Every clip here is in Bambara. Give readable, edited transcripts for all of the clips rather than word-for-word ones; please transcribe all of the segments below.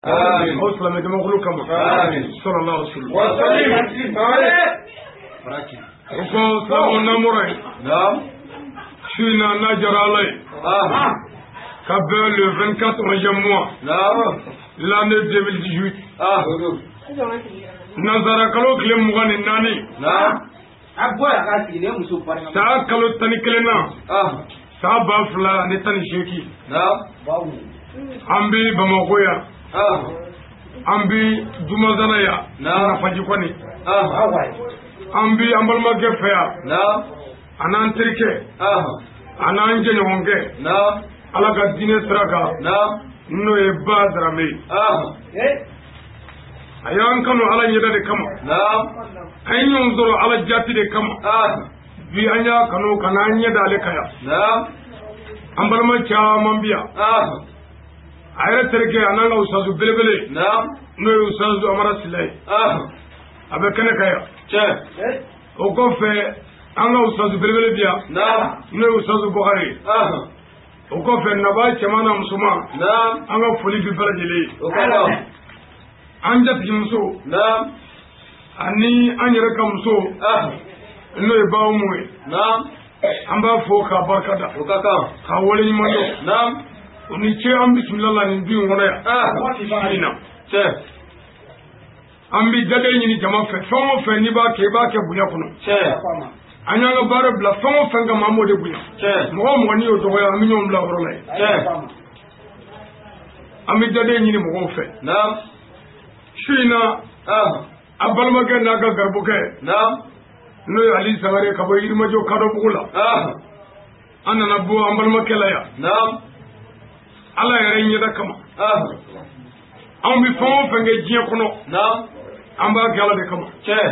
Amin. Aw silamɛ jamakulu kama. Amin. Sallallahu alaihi wasallam. Wa sallim. O ko silamɛw n'an bɔra yen. Naam. Su in na n'a diyara Ala ye. Ah. Ka bɛn le 24 11e mois. Naam. L'année 2018. Ah. Nansara kalo tile 24. Naam. San kalo 11 na. Ah. San 2018. Naam. An bɛ Bamakɔ yan. Ah. An bɛ Dumazana yan. Naam. Nafaji kɔni. Ah. An bɛ an balimakɛ fɛ yan. Naam. A n'an terikɛ. Ah. A n'an jɛɲɔgɔnkɛ. Naam. Ala ka diinɛ sira kan. Naam. N'o ye Ba Darame ye. Ah. A y'an kanu Ala ɲɛda de kama. Naam. An ye ɲɔgɔn sɔrɔ Ala jati de kama. Ah. Bi an y'a kanu ka n'an ɲɛ da ale kan yan. Naam. An balima caman bi yan. Ah. A yɛrɛ terikɛ a n'an ka usazu belebele. Naam. N'o ye usazu Amara Sila ye. Ah. A bɛ kɛnɛ kan yan. Tiɲɛ. O kɔfɛ an ka usazu belebele bi yan. Naam. N'o ye usazu Bɔkari ye. Ah. O kɔfɛ nabaa cɛman n'a musoman. Naam. An ka foli bi bɛɛ lajɛlen ye. O ka kan. An jatigimuso. Naam. Ani an yɛrɛ ka muso. Ah. N'o ye Bawo ye. Naam. An b'a fo k'a barika da. O ka kan. K'a waleɲuman dɔn. Naam. O ni ce an bisimila la nin du in kɔnɔ yan. Ah. Su in na. Tiɲɛ. An bɛ jaden ɲini jama fɛ fɛn o fɛn n'i b'a kɛ i b'a kɛ bonya kɔnɔ. Tiɲɛ. An y'an ka baara bila fɛn o fɛn kama an b'o de bonya. Tiɲɛ. Mɔgɔ o mɔgɔ n'i y'o dɔgɔya an bɛ ɲɔgɔn bila o yɔrɔ la yen. Tiɲɛ. An bɛ jaden ɲini mɔgɔw fɛ. Naam. Su in na Ah. a balimakɛ n'a ka garibukɛ. Naam. N'o ye Ali Sangare ka bɔ Yirimajɔ Kadɔbugu la. Ah. An nana bɔ an balimakɛ la yan. Naam. Ala yɛrɛ ɲɛda kama. Ah. Anw bɛ fɛn o fɛn kɛ diɲɛ kɔnɔ. Naam. An b'a kɛ Ala de kama. Tiɲɛ.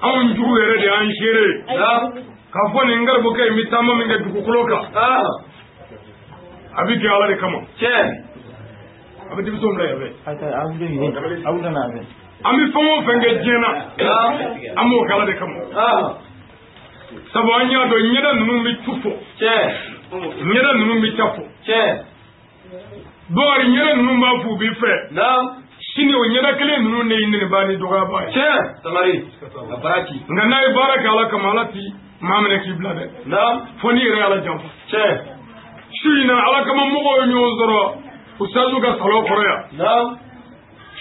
Anw jugu yɛrɛ de y'an seere ye. Naam. K'a fɔ nin garibukɛ in bɛ taama min kɛ dugukolo kan. Ah. A bɛ kɛ Ala de kama. Tiɲɛ. A bɛ denmisɛnw bila yan fɛ. An bɛ fɛn o fɛn kɛ diɲɛ na. Naam. An b'o kɛ Ala de kama. Ah. Sabu an y'a dɔn ɲɛda ninnu bɛ tu fɔ. Tiɲɛ. Ɲɛda ninnu bɛ ca fɔ. Tiɲɛ. Bɔkari ɲɛda ninnu b'a fɔ u b'i fɛ. Naam. Sini o ɲɛda kelen ninnu de ye nɛnibaa ni dɔgɔyabaa ye. Tiɲɛ. Sangare. A baara ci. Nka n'a ye baara kɛ Ala kama Ala ti maa minɛ k'i bila dɛ. Naam. Fo n'i yɛrɛ ye Ala janfa. Tiɲɛ. Su in na Ala kama mɔgɔw ye ɲɔgɔn sɔrɔ Usazu ka salon kɔrɔ yan. Naam.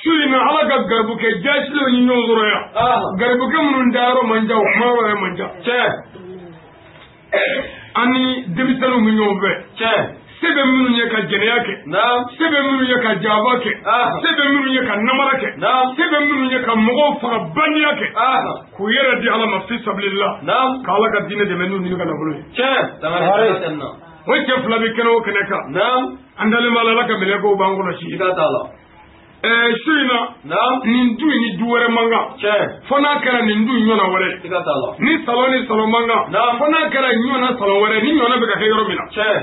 Su in na Ala ka garibukɛ jaasilenw ye ɲɔgɔn sɔrɔ yan. Ah. Garibukɛ minnu dayɔrɔ man jan o kuma yɔrɔ yɛrɛ man jan. Tiɲɛ. An ni denmisɛnninw bɛ ɲɔgɔn fɛ. Tiɲɛ. Se bɛ minnu ye ka jɛnɛya kɛ. Naam. Se bɛ minnu ye ka jaaba kɛ. Ah. Se bɛ minnu ye ka namara kɛ. Naam. Se bɛ minnu ye ka mɔgɔw faga bandiya kɛ. Ah. K'u yɛrɛ di Ala ma fi sabilillah. Naam. K'Ala ka diinɛ dɛmɛ n'u ni ka nafolo ye. Tiɲɛ. Sangare. Na. O cɛ fila bɛ kɛnɛ o kɛnɛ kan. Naam. An dalen b'a la Ala ka mɛlɛkɛw b'an kɔlɔsi. Siga t'a la. Su in na. Naam. Nin du in ni du wɛrɛ man kan. Tiɲɛ. Fo n'a kɛra nin du in ɲɔgɔnna wɛrɛ ye. Siga t'a la. Ni salon ni salon man kan. Naam. Fo n'a kɛra ɲɔgɔnna salon wɛrɛ ni ɲɔgɔnna bɛ ka kɛ yɔrɔ min na. Tiɲɛ.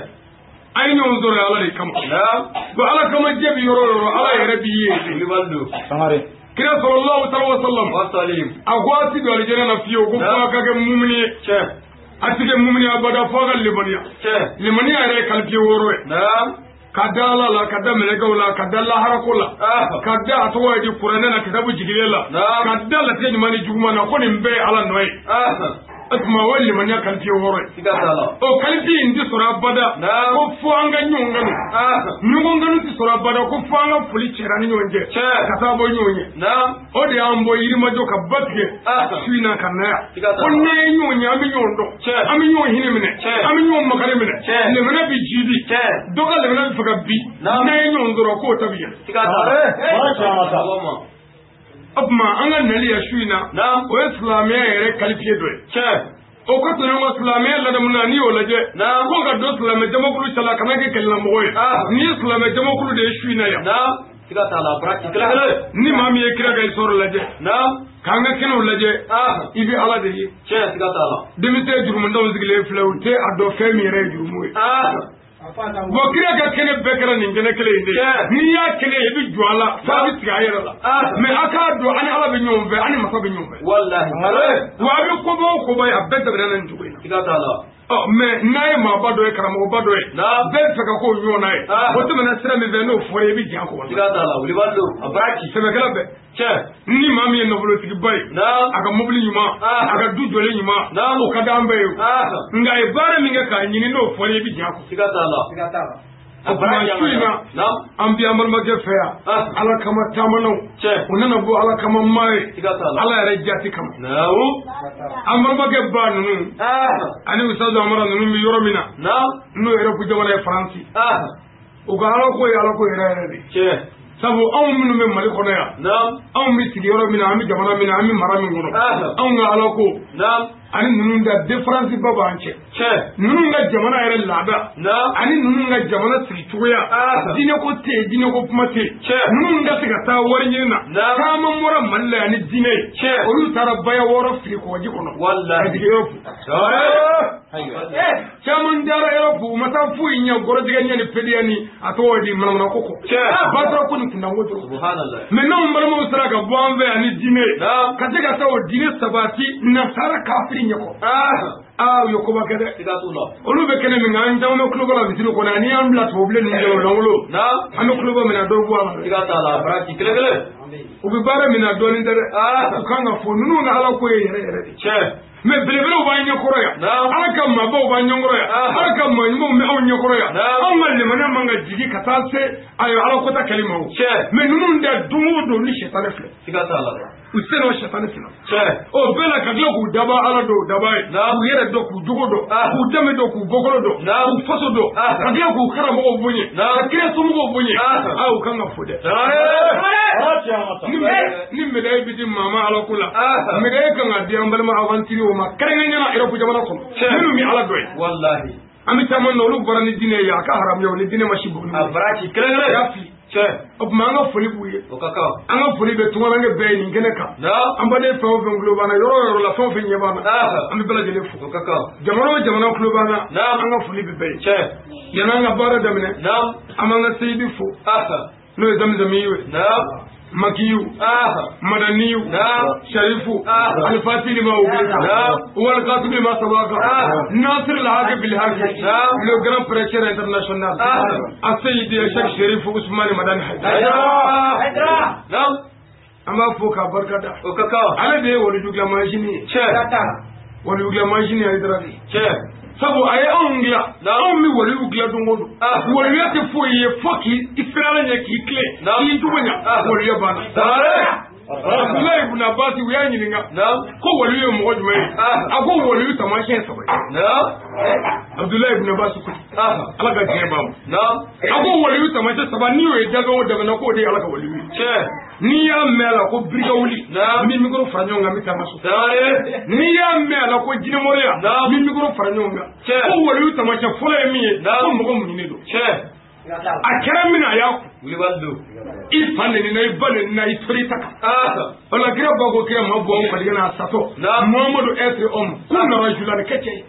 A ye ɲɔgɔn sɔrɔ Ala de kama. Naam. Bon Ala kama jɛ bi yɔrɔ o yɔrɔ Ala yɛrɛ b'i ye. Wulibali don. Kira sallallahu alaihi wa sallam. Wa salim. A ko a ti don alijana na fiyewu ko fo a ka kɛ mumini ye. Tiɲɛ. A ti kɛ mumini abada fo a ka limaniya. Tiɲɛ. Limaniya yɛrɛ ye qualifié 6 ye. Naam. Ka da Ala la, ka da mɛlɛkɛw la, ka da laharako la. Ah. Ka da a tɔgɔ ye di kuranɛ na kitabu jigilen la. Naam. Ka da latigɛ ɲuman ni juguman na ko nin bɛɛ ye Ala nɔ ye. Ah. O tuma o ye limaniya qualifié 6 ye. Siga t'a la. O qualifié in tɛ sɔrɔ abada. Naam. Ko fo an ka ɲɔgɔn kanu. Ah. Ɲɔgɔn kanu tɛ sɔrɔ abada ko fo an ka foli cɛra ni ɲɔgɔn cɛ. Tiɲɛ. Ka taa bɔ ɲɔgɔn ye. Naam. O de y'an bɔ Yirimajɔ ka ba tigɛ. Ah. Su in na ka na yan. Siga t'a Ko la. n'an ye ɲɔgɔn ye an bɛ ɲɔgɔn dɔn. Tiɲɛ. An bɛ ɲɔgɔn hinɛ minɛ. Tiɲɛ. An bɛ ɲɔgɔn makari minɛ. Tiɲɛ. Lɛmɛnɛ bɛ jiidi. Tiɲɛ. Dɔ ka lɛmɛnɛ bɛ fɛ ka bi. Naam. N'an ye ɲɔgɔn sɔrɔ k'o ta bɛ ɲɛ. Siga t'a la. Tiɲɛ. O tuma an ka nali yan su in na. Naam. O ye silamɛya yɛrɛ qualifié dɔ ye. Tiɲɛ. O ka tɔɲɔgɔn silamɛya ladamu na n'i y'o lajɛ. Naam. Ko ka don silamɛ jamakulu cɛla kana kɛ kɛlɛlamɔgɔ ye. Ah. N'i ye silamɛ jamakulu de ye su in na yan. Naam. Siga t'a la. Bara ci kelen kelen. Ni maa min ye kira ka histoire lajɛ. Naam. K'an ka kɛnɛw lajɛ. Ah. I bɛ Ala de ye. Tiɲɛ siga t'a la. Denmisɛn jurumuntanw sigilen filɛ u tɛ a dɔn fɛn min yɛrɛ ye jurumu ye. Ah. Bon kira ka kɛnɛ bɛɛ kɛra nin kɛnɛ kelen in de ye. Tiɲɛ. N'i y'a kɛnɛ ye i bɛ jɔ a la f'a bɛ tigɛ a yɛrɛ la. Ah. Mais a k'a dɔn an ni Ala bɛ ɲɔgɔn fɛ an ni masa bɛ ɲɔgɔn fɛ. Walahi. Wa a bɛ koba o koba ye a bɛɛ daminɛ na nin cogo in na. Siga t'a la. Ɔ mais n'a ye maaba dɔ ye karamɔgɔba dɔ ye bɛɛ bɛ fɛ ka k'o ɲɔgɔnna ye o tɛmɛna sira min fɛ n'o fɔra i bɛ jɛn a kɔ. Siga t'a la wulibali don a bara ci. Sɛbɛkɛla bɛɛ. Ni maa min ye nafolotigiba ye a ka mobili ɲuman a ka du jɔlen ɲuman o ka d'an bɛɛ ye nka a ye baara min kɛ k'a ɲini n'o fɔra i bɛ jɛn a kɔ. Siga t'a la. O tuma su in na an bi an balimakɛ fɛ yan ala kama taamanaw o nana bɔ ala kama maa ye ala yɛrɛ jati kama an balimakɛ ba ninnu ani Ustaz Amara ninnu bɛ yɔrɔ min na n'o yɛrɛ ko jamana ye Faransi u ka ala ko ye ala ko yɛrɛ yɛrɛ de sabu anw minnu bɛ Mali kɔnɔ yan anw bɛ sigi yɔrɔ min na an bɛ jamana min na an bɛ mara min kɔnɔ anw ka ala ko ani ninnu da différence ba b'an cɛ ninnu ka jamana yɛrɛ laada ani ninnu ka jamana sigi cogoya diinɛ ko tɛ yen diinɛ ko kuma tɛ yen ninnu ka se ka taa wari ɲini na caman bɔra Mali la yan ni diinɛ ye olu taara baya wɔɔrɔ fili kɔgɔji kɔnɔ ka jigin Europe caman taara Europe u ma taa foyi ɲɛ gɔrɔjɛgɛ ɲɛ ni pediya ni a tɔgɔ di manamana ko kɔ batara ko ni kundanko dɔrɔn mais n'anw balimaw sera ka bɔ an fɛ yan ni diinɛ ye ka se ka taa o diinɛ sabati nasara kafiri ɲɛkɔ u ye koba kɛ dɛ olu bɛ kɛnɛ min kan an caman bɛ kuloba la misiri kɔnɔ ani y'an bila tubabubilen ninnu jɛ o lankolon an bɛ kuloba min na dɔw bɔ a la u bɛ baara min na dɔɔnin tɛ dɛ u kan ka fɔ ninnu ka ala ko ye yɛrɛ yɛrɛ de mais belebelew b'an ɲɛkɔrɔ yan ala ka maabaw b'an ɲɛkɔrɔ yan ala ka maa ɲumanw bɛ anw ɲɛkɔrɔ yan anw ka limaniya man ka jigin ka taa se ayiwa ala kota kɛli ma o mais ninnu tɛ don o don ni sɛtanɛ filɛ u sen o sɛtanɛ senna o bɛɛ la ka tila k'u daba ala dɔn u daba ye k'u yɛrɛ dɔn k'u jogo dɔn k'u danbe dɔn k'u bɔkolo dɔn k'u faso dɔn ka tila k'u karamɔgɔw bonya ka kira somɔgɔw bonya u kan ka fo dɛ ni médaille bɛ di maa ma ala ko la médaille kan ka di an balima aventurier o ma kɛrɛnkɛrɛnnenya la Europe jamana kɔnɔ minnu bɛ ala dɔn ye an bɛ caman na olu bɔra ni diinɛ ye a ka haramuya ni diinɛ ma si bɔ a bara ci kelen-kelen y'a fili o tuma an ka foli b'u ye an ka foli bɛ tunkaranke bɛɛ ye nin kɛnɛ kan an baden fɛn o fɛn tulo b'an na yɔrɔ o yɔrɔ la fɛn o fɛn ɲɛ b'an na an bɛ bɛɛ lajɛlen fo jamana o jamana tulo b'an na an ka foli bɛ bɛɛ ye yan'an ka baara daminɛ an b'an ka seyidi fo n'o ye zamizamiyu ye makiyu madaniyu sharifu alifati lima ubika walkatib lima sabaka nasir alhaqi bilhaqi le grand prêcheur international aseyidi Cheikh Sherif Ousmane Madani Haidara an b'a fo k'a barika da ale de ye waliju dilan mansin ye waliju dilan mansin ye Haidara de sabu a ye anw dilan anw bɛ waliw dilan don o don waliya tɛ foyi ye fo k'i siran ala ɲɛ k'i tilen k'i jogo ɲɛ waliya banna Abdoulaye ibn Abbas u y'a ɲininka ko waliyu ye mɔgɔ jumɛn ye a ko waliyu taamasiyɛn saba ye Abdoulaye ibn Abbas ko ala ka diɲɛ b'a ma a ko waliyu taamasiyɛn saba n'i y'o ye daga o daga na k'o de ye ala ka waliyu ye n'i y'a mɛn a la ko birika wuli n bɛ mikoro fara ɲɔgɔn kan n bɛ taa n ka so n'i y'a mɛn a la ko jinɛmɔrɔya n bɛ mikoro fara ɲɔgɔn kan ko waliyu taamasiyɛn fɔlɔ ye min ye ko mɔgɔ muɲunen don a kɛra min na a y'a kun i fa nenina i ba nenina i tora i ta kan o la kira ba ko kira ma bɔ anw fadigɛ n'a satɔ Muhamadu être homme ko nana julani kɛ cɛ ye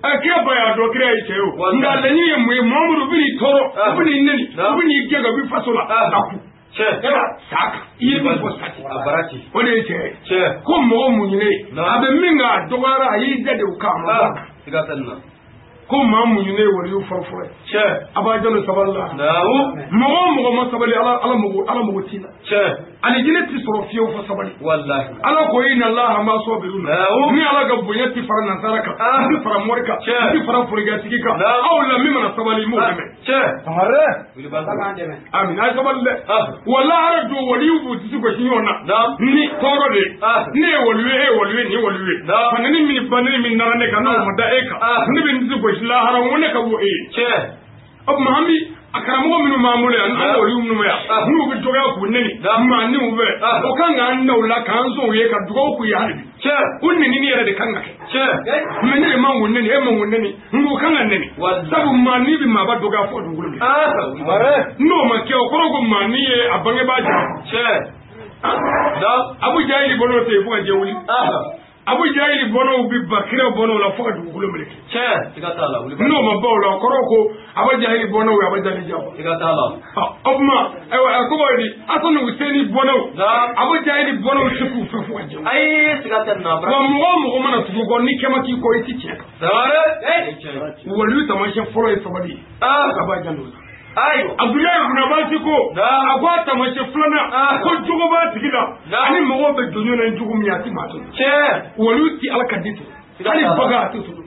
kira ba y'a dɔn kira ye cɛ ye o nka laɲini ye mun ye Muhamadu bɛ n'i tɔɔrɔ u bɛ n'i neni u bɛ n'i gɛn ka bɔ i faso la a kun sa kan i ye min fɔ sa o de ye cɛ ye ko mɔgɔ muɲunen a bɛ min kan a dɔgɔyara a y'i da de o kan a ma bɔ a kan ko maa muɲunen ye waliyu fɔlɔfɔlɔ ye a b'a jalo sabali la mɔgɔ o mɔgɔ ma sabali ala mago t'i la ani jinɛ ti sɔrɔ fiyewu fo sabali ala ko inna Allaha ma'a sabirina ni ala ka bonya ti fara nansara kan ti fara mori kan ti fara forojatigi kan aw la min mana sabali i m'o dɛmɛ amin a ye sabali dɛ walahi don waliyu b'u disi gosi ɲɔgɔn na ni tɔɔrɔ de ye ne ye waliyu ye e ye waliyu ye nin ye waliyu ye faneni min baneni min nara ne kan n'o ma da e kan ne bɛ n disi gosi lahara n ko ne ka bɔ e ye o tuma an bi a karamɔgɔ minnu b'an bolo yan an waliyu minnu bɛ yan n'u bɛ dɔgɔya k'u neni maa niw fɛ o kan k'an na u la k'an sɔn u ye ka dugawu k'u ye hali bi u nenini yɛrɛ de kan ka kɛ mɛ ne de man k'u neni e man k'u neni nka u kan ka neni sabu maa ni bɛ maaba dɔgɔya fo dugukolo de n'o ma kɛ o kɔrɔ ko maa ni ye a bangebaa jara Abu Jahili bolo tɛ yen fo ka diɲɛ wuli. Abu Jahili bɔnnaw bi ba kira bɔnnaw la fo ka dugukolo meleke. Tiɲɛ, siga t'a la. N'o ma ban o la, o kɔrɔ ko Abu Jahili bɔnnaw ye Abu Jahili janfa. Siga t'a la. O tuma ayiwa a tɔgɔ ye di Asani Huseni bɔnnaw. Abu Jahili bɔnnaw tɛ k'u fɛ fo ka jɛn. Ayi, siga tɛ nin na. Wa mɔgɔ o mɔgɔ mana tugu kɔ ni kɛma k'i kɔ i ti tiɲɛ kan. Saware. Waliyu taamasiyɛn fɔlɔ ye sabali ye. A b'a janto o la. Ayiwa. Abdoulaye ibn Abbas ko a ko a taamasiyɛn filanan ko jogo b'a tigi la ani mɔgɔw bɛ don ɲɔgɔn na ni jogo min ye a ti maa tɔɲɔ. Tiɲɛ. Waliyu ti Ala ka di to hali bagan a ti tɔɲɔ.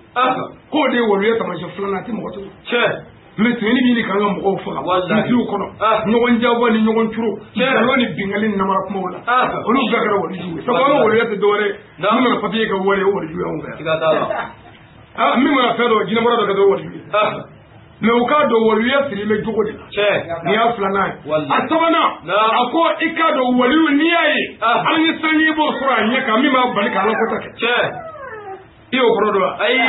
K'o de ye waliyu taamasiyɛn filanan a ti mɔgɔ tɔɲɔ. Tiɲɛ. Mais sonyɛni bɛ ɲini k'an ka mɔgɔw faga misiriw kɔnɔ ɲɔgɔn jagoya ni ɲɔgɔn curo nkalon ni binkanni ni namara kumaw la olu bɛɛ kɛra walijuw ye sabu an ka waliya tɛ dɔwɛrɛ ye min mana papiye kɛ wari ye o waliju y'anw fɛ yan min mana fɛn dɔ jinɛmɔrɔ dɔ kɛ dɔrɔn waliju ye. Mais u k'a dɔn waliya siri bɛ jogo de la. Nin y'a filanan ye. A sabanan a ko i k'a dɔn waliyu n'i y'a ye ala ni sanji b'o sɔrɔ a ɲɛ kan min b'a bali ka ala kota kɛ. I y'o kɔrɔ dɔn wa? Ayi.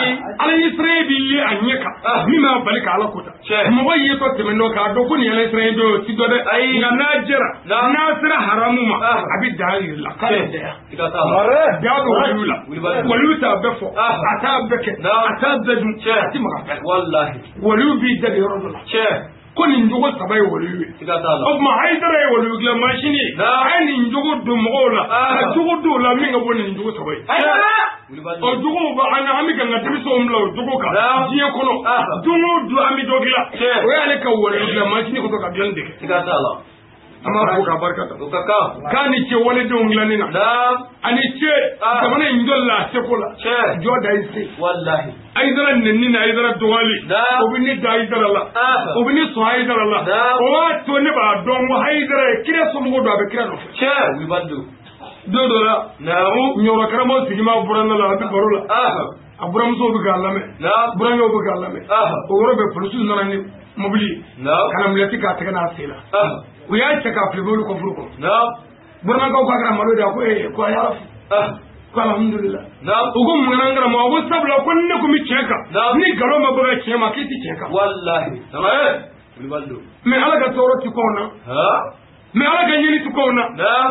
Ala ni siran b'i ye a ɲɛ kan min b'a bali ka ala kota. Mɔgɔ yetɔ tɛmɛntɔ k'a dɔn ko nin ye ala siran dɔ ye o ti dɔn dɛ. Ayi. Nka n'a jɛra n'a sera haramu ma a bɛ dan yiri la k'a bɛ dɛya. Dan bɛ waliyu la. Waliyu t'a bɛɛ fɔ a t'a bɛɛ kɛ a t'a bɛɛ dun a ti maga bɛɛ la. Walahi. Waliyu b'i da de yɔrɔ dɔ la. Ko nin jogo saba ye waliyu ye. O tuma Hayidara ye waliyu dilan mansin ye. A ye nin jogo don mɔgɔw la ka jogo don la min ka bɔ nin jogo saba ye. O jogow bɛ an na an bɛ ka n ka denmisɛnw bila o jogo kan diɲɛ kɔnɔ don o don an bɛ dɔ dilan o y'ale ka waliyu dilan mansin kɔtɔ ka dilanni de kɛ. An b'a fɔ k'a barika da. K'a ni ce waledenw dilanni na. A ni ce jamana in jɔli la a seko la. Jɔ da i se. Walahi. Hayidara nɛni ni Hayidara dɔgɔyali. O bɛ ne da Hayidara la. O bɛ ne sɔn Hayidara la. O b'a to ne b'a dɔn ko Hayidara ye kira somɔgɔw don a bɛ kira nɔfɛ. Don dɔ la. Ɲɔrɔ karamɔgɔ sigi ma bɔra ne la a bɛ baro la. A buramusow bɛ k'a lamɛn. Burankɛw bɛ k'a lamɛn. O yɔrɔ bɛɛ polisiw nana ni mobili ye. Ka na miliyɔti k'a tɛgɛ n'a sen la. U y'a cɛ k'a fili mobili kɔfuru kɔnɔ. Buranakaw k'a kɛra malo de ye a ko ee ko a y'a fo. Ko alhamdulillah. U ko mun kɛra n karamɔgɔ a ko sabula ko ne kun bɛ tiɲɛ kan. Ni nkalon ma bɔ ka tiɲɛ ma k'i tɛ tiɲɛ kan. Walahi. Mais Ala ka tɔɔrɔ ti kɔn na. Mais Ala ka ɲɛni ti kɔn na.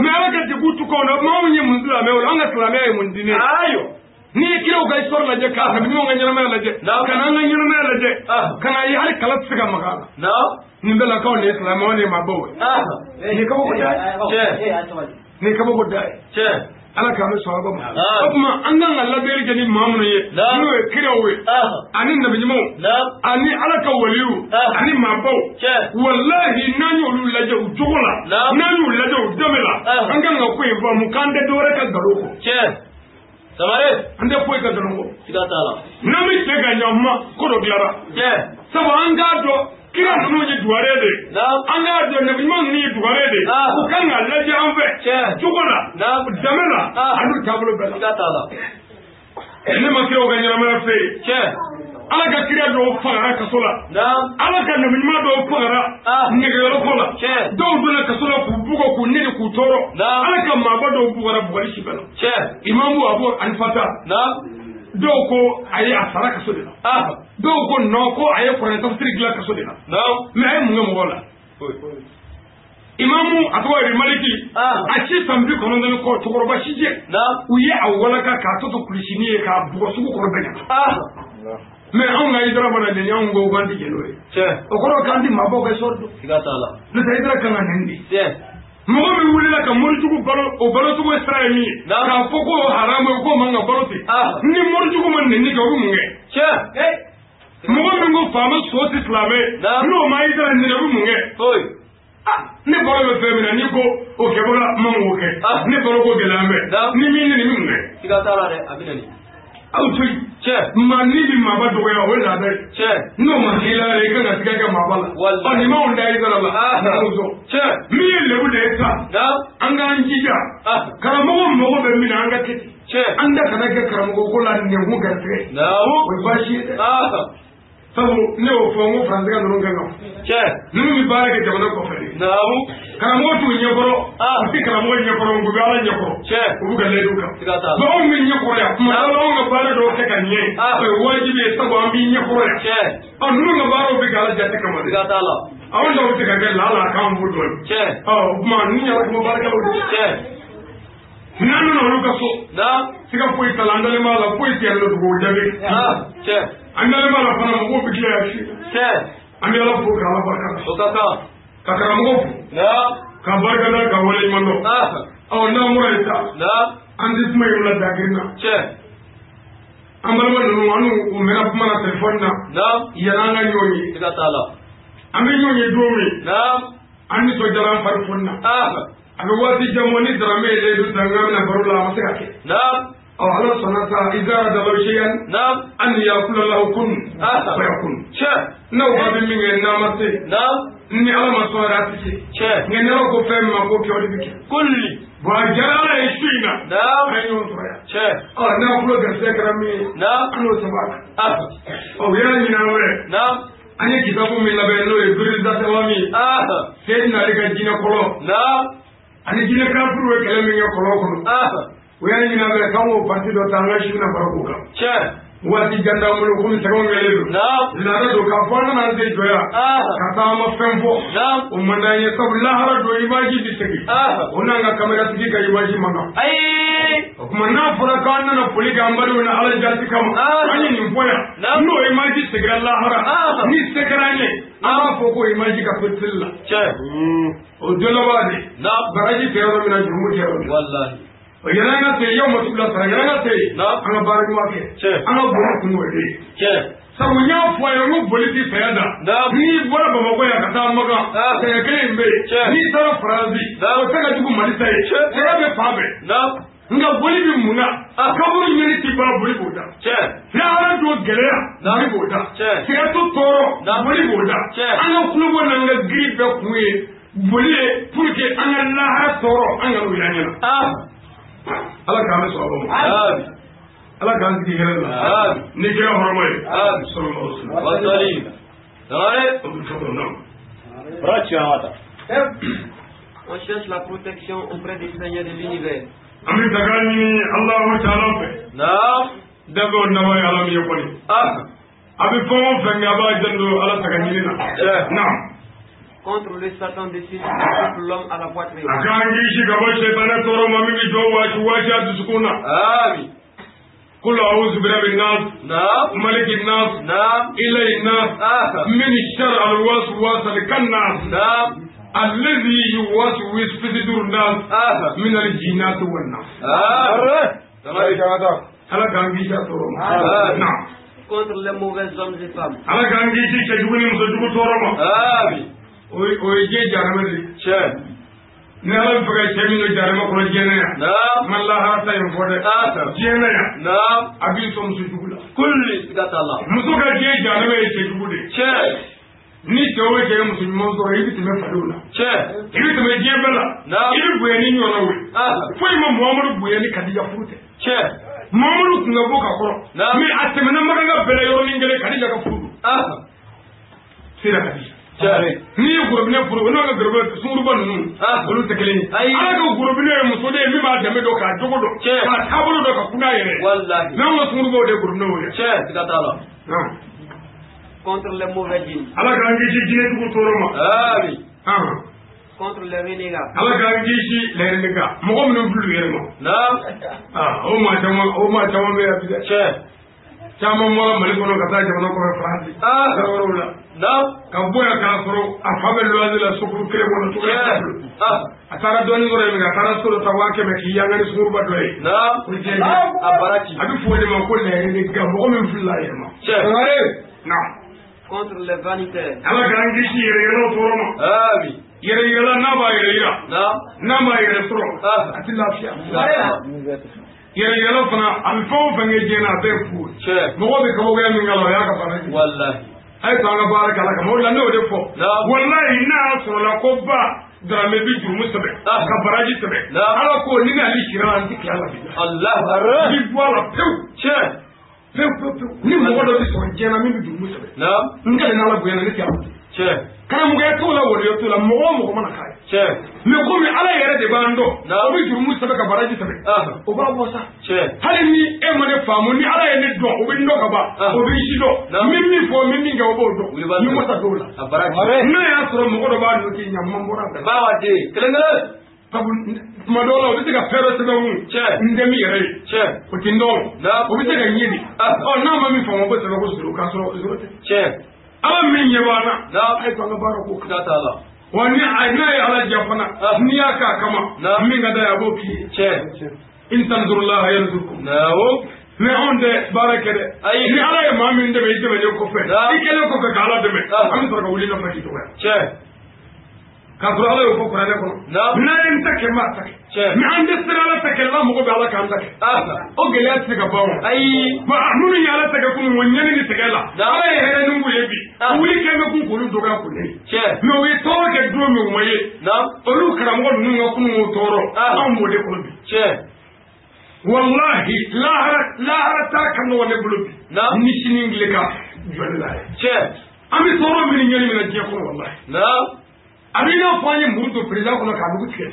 Mais Ala ka degun ti kɔn na. Maa mun ye mun silamɛ o la an ka silamɛya ye mun diinɛ ye. Ayiwa. N'i ye kiraw ka histoire lajɛ k'a nabi ɲumanw ka ɲɛnamaya lajɛ ka n'an ka ɲɛnamaya lajɛ ka n'a ye hali kala tɛ se ka maga a la. Nin bɛɛ la k'anw de ye silamɛw anw de ye maabaw ye. Nin ye kabako da ye. Nin ye kabako da ye. Ala k'an bɛ sɔn ma. O tuma an kan ka ladeli kɛ ni maa minnu ye n'o ye kiraw ye ani nabi ɲumanw ani Ala ka waliw ani maabaw. Walahi n'an y'olu lajɛ u jogo la n'an y'u lajɛ u dɛmɛ la an kan ka ko in faamu k'an tɛ dɔwɛrɛ ka nkalon kɔ. Samare. An tɛ foyi ka nkalon kɔ. Siga t'a la. N'an bɛ cɛ ka ɲa ma ko dɔ dilara. Sabu an k'a dɔn kira ninnu ye duware de ye. An k'a dɔn nabi ɲuman ninnu ye duware de ye. U kan ka lajɛ an fɛ. Jogo la. Dɛmɛ la. Ani taabolo bɛɛ la. Siga t'a la. Ne ma kiraw ka ɲɛnamaya fɛ yen. Ala ka kira dɔw fagara kaso la. Ala ka nabi ɲuman dɔw fagara nɛgɛyɔrɔ ko la. Dɔw donna kaso la k'u bugɔ k'u nɛni k'u tɔɔrɔ. Ala ka maaba dɔw bugɔra bugɔli si bɛɛ la. Imamu Abu Hanifa dɔw ko a ye a sara kaso de la. Dɔw ko non ko a ye kuranɛ tafsiri dilan kaso de la. Mais a ye mun kɛ mɔgɔw la? Imamu a tɔgɔ ye Maliki a si san 90 kɔ cɛkɔrɔba si jɛ. U ye a walaka k'a tɔ to kulusinin ye k'a bugɔ sugu kɔrɔ bɛɛ ɲɛna. Mais anw ka Hayidara mana nɛni anw ko k'an tɛ jɛn n'o ye. O kɔrɔ k'an tɛ maabaw ka histoire dɔn. N'o tɛ Hayidara kan ka nɛni de. Mɔgɔ min wulila ka morijugu balo o balocogo sira ye min ye. K'a fɔ ko haramu ye k'o man ka balo ten. Ni morijugu ma nɛni kɛ o bɛ mun kɛ? Mɔgɔ min ko faama so tɛ silamɛ ye n'o ma Hayidara nɛni o bɛ mun kɛ? Ne balo bɛ fɛn min na n'i ko o kɛbaga man k'o kɛ. Ne balo ko gɛlɛya bɛ. Ni min nɛni bɛ mun kɛ? Siga t'a la dɛ, a bɛ nɛni. Aw to yen. Maa ni bi maaba dɔgɔya o ye laada ye. N'o ma k'i la yɛrɛ i kan ka siga kɛ maaba la. Ɔ nin m'anw da Hayidara la. Min ye lebu de ye sa. An k'an jija. Karamɔgɔ mago bɛ min na an ka kɛ ten. An da kana kɛ karamɔgɔ ko la nɛnkun garisɛgɛ. O ye baasi ye dɛ. Sabu ne y'o fɔ n ko faransɛkɛ ninnu kan ka fɔ. Ninnu bɛ baara kɛ jamana kɔfɛ de. Karamɔgɔ t'u ɲɛkɔrɔ. U tɛ karamɔgɔ ɲɛkɔrɔ u bɛ Ala ɲɛkɔrɔ. U b'u ka layidu kan. Anw bɛ ɲɛkɔrɔ yan. Kuma dɔ la anw ka baara dɔw kɛ ka ɲɛ. O ye wajibi ye sabu an b'i ɲɛkɔrɔ yan. Ɔ ninnu ka baaraw bɛ kɛ Ala jate kama de. Anw dɔw bɛ se ka kɛ laala k'an b'o dɔn. Ɔ o tuma ninnu yɛrɛ kuma baarakɛlaw de. N'an nana olu ka so. Siga foyi t'a la, an dalen b'a la foyi tɛ yan nɔ dugu jaabi. An dalen b'a la fana mɔgɔw bɛ tila yan su. An bɛ Ala fo k'Ala barika da. O ka kan. Ka karamɔgɔ fo. Ka barika da ka waleɲuman dɔn. Ɔ n'an bɔra yen sa. An tɛ kuma yɛrɛ la dagirin na. An balima ninnu an n'u mɛnna kuma na telefɔni na. Yanni an ka ɲɔgɔn ye. Siga t'a la. An bɛ ɲɔgɔn ye don min. An nisɔndiyara an fari foni na. A bɛ waati jan bɔ ni Daramɛ ye layidu ta n k'a bɛna baro la a ma se ka kɛ. Ɔ Ala sɔnna sa izara dabaru seyan. An yakula lahu kun fayakun. N'aw ka bɛ min kɛ n'a ma se. Ni Ala ma sɔn yɛrɛ a tɛ se. Nka ni Ala ko fɛn min ma k'o kɛ o de bɛ kɛ. Bon a diyara Ala ye su in na. An ye ɲɔgɔn sɔrɔ yan. Ɔ n'a tulo garisɛgɛ kɛra min ye. An n'o sɛbɛn a kan. Ɔ u y'a ɲini an fɛ. An ye kitabu min labɛn n'o ye Birizasawa min ye. Seyidina Ali ka jinɛ kɔlɔn. Ani jinɛ kafiriw ye kɛlɛ min kɛ kɔlɔn kɔnɔ. U y'a ɲini an fɛ k'an k'o parti dɔ ta an ka su na baro k'o kan. Waati jan t'an bolo komi sɛgɛnw kɛlen don. Laada don k'a fɔ an nana an sen jɔ yan. Ka taa an ma fɛn fɔ. O man d'an ye sabu lahara don image bɛ segin. O n'an ka kameratigi ka image man kan. O tuma n'a fɔra k'an nana foli kɛ an badenw na Ala jati kama. An ye nin fɔ yan. N'o image seginna lahara. Ni se kɛra an ye. An b'a fɔ k'o image ka to teli la. O don laban de. Baraji tɛ yɔrɔ min na jurumu tɛ yɔrɔ min na. O yɛrɛ an ka se yau masu bila sara yɛrɛ an ka se an ka baara ɲuman kɛ an ka boli kun y'o de ye. Sabu n y'a fɔ a ye n ko boli ti saya da. N'i bɔra Bamakɔ yan ka taa Makan saya kelen in bɛ yen. N'i taara Faransi o tɛ ka jugu Mali ta ye. Saya bɛ fan bɛɛ. Nka boli bɛ mun na? Kaburu ɲini ti ban boli b'o da. Lahara don gɛlɛya boli b'o da. Sigɛrɛti tɔɔrɔ boli b'o da. An ka kulobɔ n'an ka giri bɛɛ kun ye boli ye pour que an ka lahara tɔɔrɔ an ka n'o y'an ɲɛna. Ala k'an bɛ sɔrɔ ma. Ala k'an sigi hɛrɛ la. Ni kɛra hɔrɔma ye. Sallallahu alaihi wasallam. On cherche la protection auprès du Seigneur de l'univers. An bɛ daga ɲini Alahu taala fɛ. Danfɛnw nafa ye Ala min ye kɔni. A bɛ fɛn o fɛn kɛ a b'a janto Ala saga ɲini na. Contre le Satan décide de l'homme à la poitrine. A k'an kisi ka bɔ sɛtanɛ tɔɔrɔ ma min bɛ jɔ waati waati a dusukun na. Kul a'udhu bi rabbin nas. Malikin nas. Ilahin nas. Min sharri al-waswas al-khannas. Alladhi yuwaswisu fi sudurin nas. Min al-jinnati wan nas. Ala k'an kisi a tɔɔrɔ ma. Contre les mauvais hommes et femmes. Ala k'an kisi cɛjugu ni musojugu tɔɔrɔ ma. O ye diɲɛ jahanama de ye. Ni Ala bɛ fɛ ka cɛ min don jahanama kɔnɔ diɲɛ na yan. N ma lahara ta in fɔ dɛ. Diɲɛ na yan. A b'i sɔn muso jugu la. Muso ka diɲɛ jahanama ye cɛ jugu de ye. Ni cɛ o cɛ ye muso ɲuman sɔrɔ i bɛ tɛmɛ fadenw na. I bɛ tɛmɛ diɲɛ bɛɛ la. I bɛ bonya ni ɲɔgɔnnaw ye. Foyi ma Muhamadu bonya ni Kadija furu tɛ. Muhamadu tun ka bɔ ka kɔrɔ. Mais a tɛmɛna Makan bɛɛ la yɔrɔnin kelen Kadija ka furu don. Sera Kadija. N'i ye gorobinɛ furu o n'o ka gorobinɛ sunkuruba ninnu olu tɛ kelen ye. Ala ka gorobinɛ ye muso de ye min b'a danbe dɔn k'a jogo dɔn k'a taabolo dɔn ka kun n'a yɛrɛ ye. N'anw ka sunkurubaw de ye gorobinɛw ye. Contre les mauvais djinns. Ala k'an kisi jinɛjugu tɔɔrɔ ma. Contre les renégats. Ala k'an kisi les renégats mɔgɔ minnu filɛ u yɛrɛ ma. O maa caman bɛ yan bi dɛ. Caman bɔra Mali kɔnɔ ka taa jamana kɔfɛ Faransi. Yɔrɔ wɛrɛw la. Ka bɔ yan k'a sɔrɔ a fa bɛ luwanse la sokuru kelen kɔnɔ cogoya t'a bolo. A taara dɔɔnin sɔrɔ yen a taara so dɔ ta 100,000 k'i yanga ni sunkuruba dɔ ye. O diɲɛ a bɛ fɔ o de ma ko les renégats mɔgɔ min filila a yɛrɛ ma. Contre les vanitaires. Ala k'an kisi yɛrɛyɛlɛw tɔɔrɔ ma. Yɛrɛyɛlɛ n'a b'a yɛrɛ yira. N'a m'a yɛrɛ sɔrɔ a ti lafiya. Yɛrɛyɛlɛ fana a bɛ fɛn o fɛn kɛ diɲɛ na a bɛɛ ye fu ye. Mɔgɔ bɛ kabakoya min k'a la o y'a ka baara ye. A ye to an ka baara kɛ Ala kama o de la ne y'o de fɔ. Walayi n'a y'a sɔrɔla ko ba Daramɛ bi jurumu sɛbɛn ka baraji sɛbɛn. Ala ko ni n'ale sira la n ti tila la bi. I bi bɔ a la pewu. Pewu pewu pewu. Ni mɔgɔ dɔ bɛ sɔrɔ diɲɛ na min bɛ jurumu sɛbɛn. N kɛlen n'Ala bonya na ne tɛ ala. Karamɔgɔya t'o la waliya t'o la mɔgɔ o mɔgɔ mana k'a ye. Mais komi Ala yɛrɛ de b'an dɔn o bɛ jurumu sɛbɛn ka baraji sɛbɛn o b'a bɔ sa. Hali ni e ma ne faamu ni Ala ye ne dɔn o bɛ n dɔn ka ban o bɛ n si dɔn n bɛ min fɔ n bɛ min kɛ o b'o dɔn ni ma sa dɔw la. N'a y'a sɔrɔ mɔgɔ dɔ b'a nɔ k'i ɲa man bɔra a bɛɛ la. Sabu tuma dɔw la o bɛ se ka fɛn dɔ sɛbɛn kun n tɛ min yɛrɛ ye o tɛ n dɔn o bɛ se ka ɲɛ de ɔ n'a ma min faamu o bɛ sɛbɛn ko zéro k'a sɔrɔ zéro tɛ ala min ɲɛ b'an na a ye to an ka baara k'o kan wa ni n'a ye ala diya fana n'i y'a k'a kama min ka d'a ye a b'o k'i ye in tansurullaha yansurkum mais anw tɛ baara kɛ dɛ ni ala ye maa min dɛmɛ i dɛmɛnen kɔfɛ i kɛlen kɔfɛ ka ala dɛmɛ an bɛ sɔrɔ ka wuli nɔfɛ k'i dɔgɔya k'a sɔrɔ ala y'o fɔ kuranɛ kɔnɔ n'a ye n ta kɛ n b'a ta kɛ mais an tɛ sera ala ta kɛ la mɔgɔ bɛ ala k'an ta kɛ o gɛlɛya tɛ se ka ban o minnu ye ala ta kɛ kunun o ɲɛni ni sɛgɛn la ala ye hɛrɛ ni k'u ye bi wuli kɛ bɛ kun k'olu dɔgɔya k'u nɛni mais u ye tɔɔrɔ kɛ don min u ma ye olu karamɔgɔ ninnu ka kunun o tɔɔrɔ anw b'o de kɔnɔ bi wallahi lahara t'a ka nɔgɔn ne bolo bi ni sini tile ka jɔ ne la ye an bɛ tɔɔrɔ min ɲɛni min na diɲɛ kɔnɔ wallahi a b'i n'a fɔ an ye muru don président kɔnɔ k'a mugu tigɛ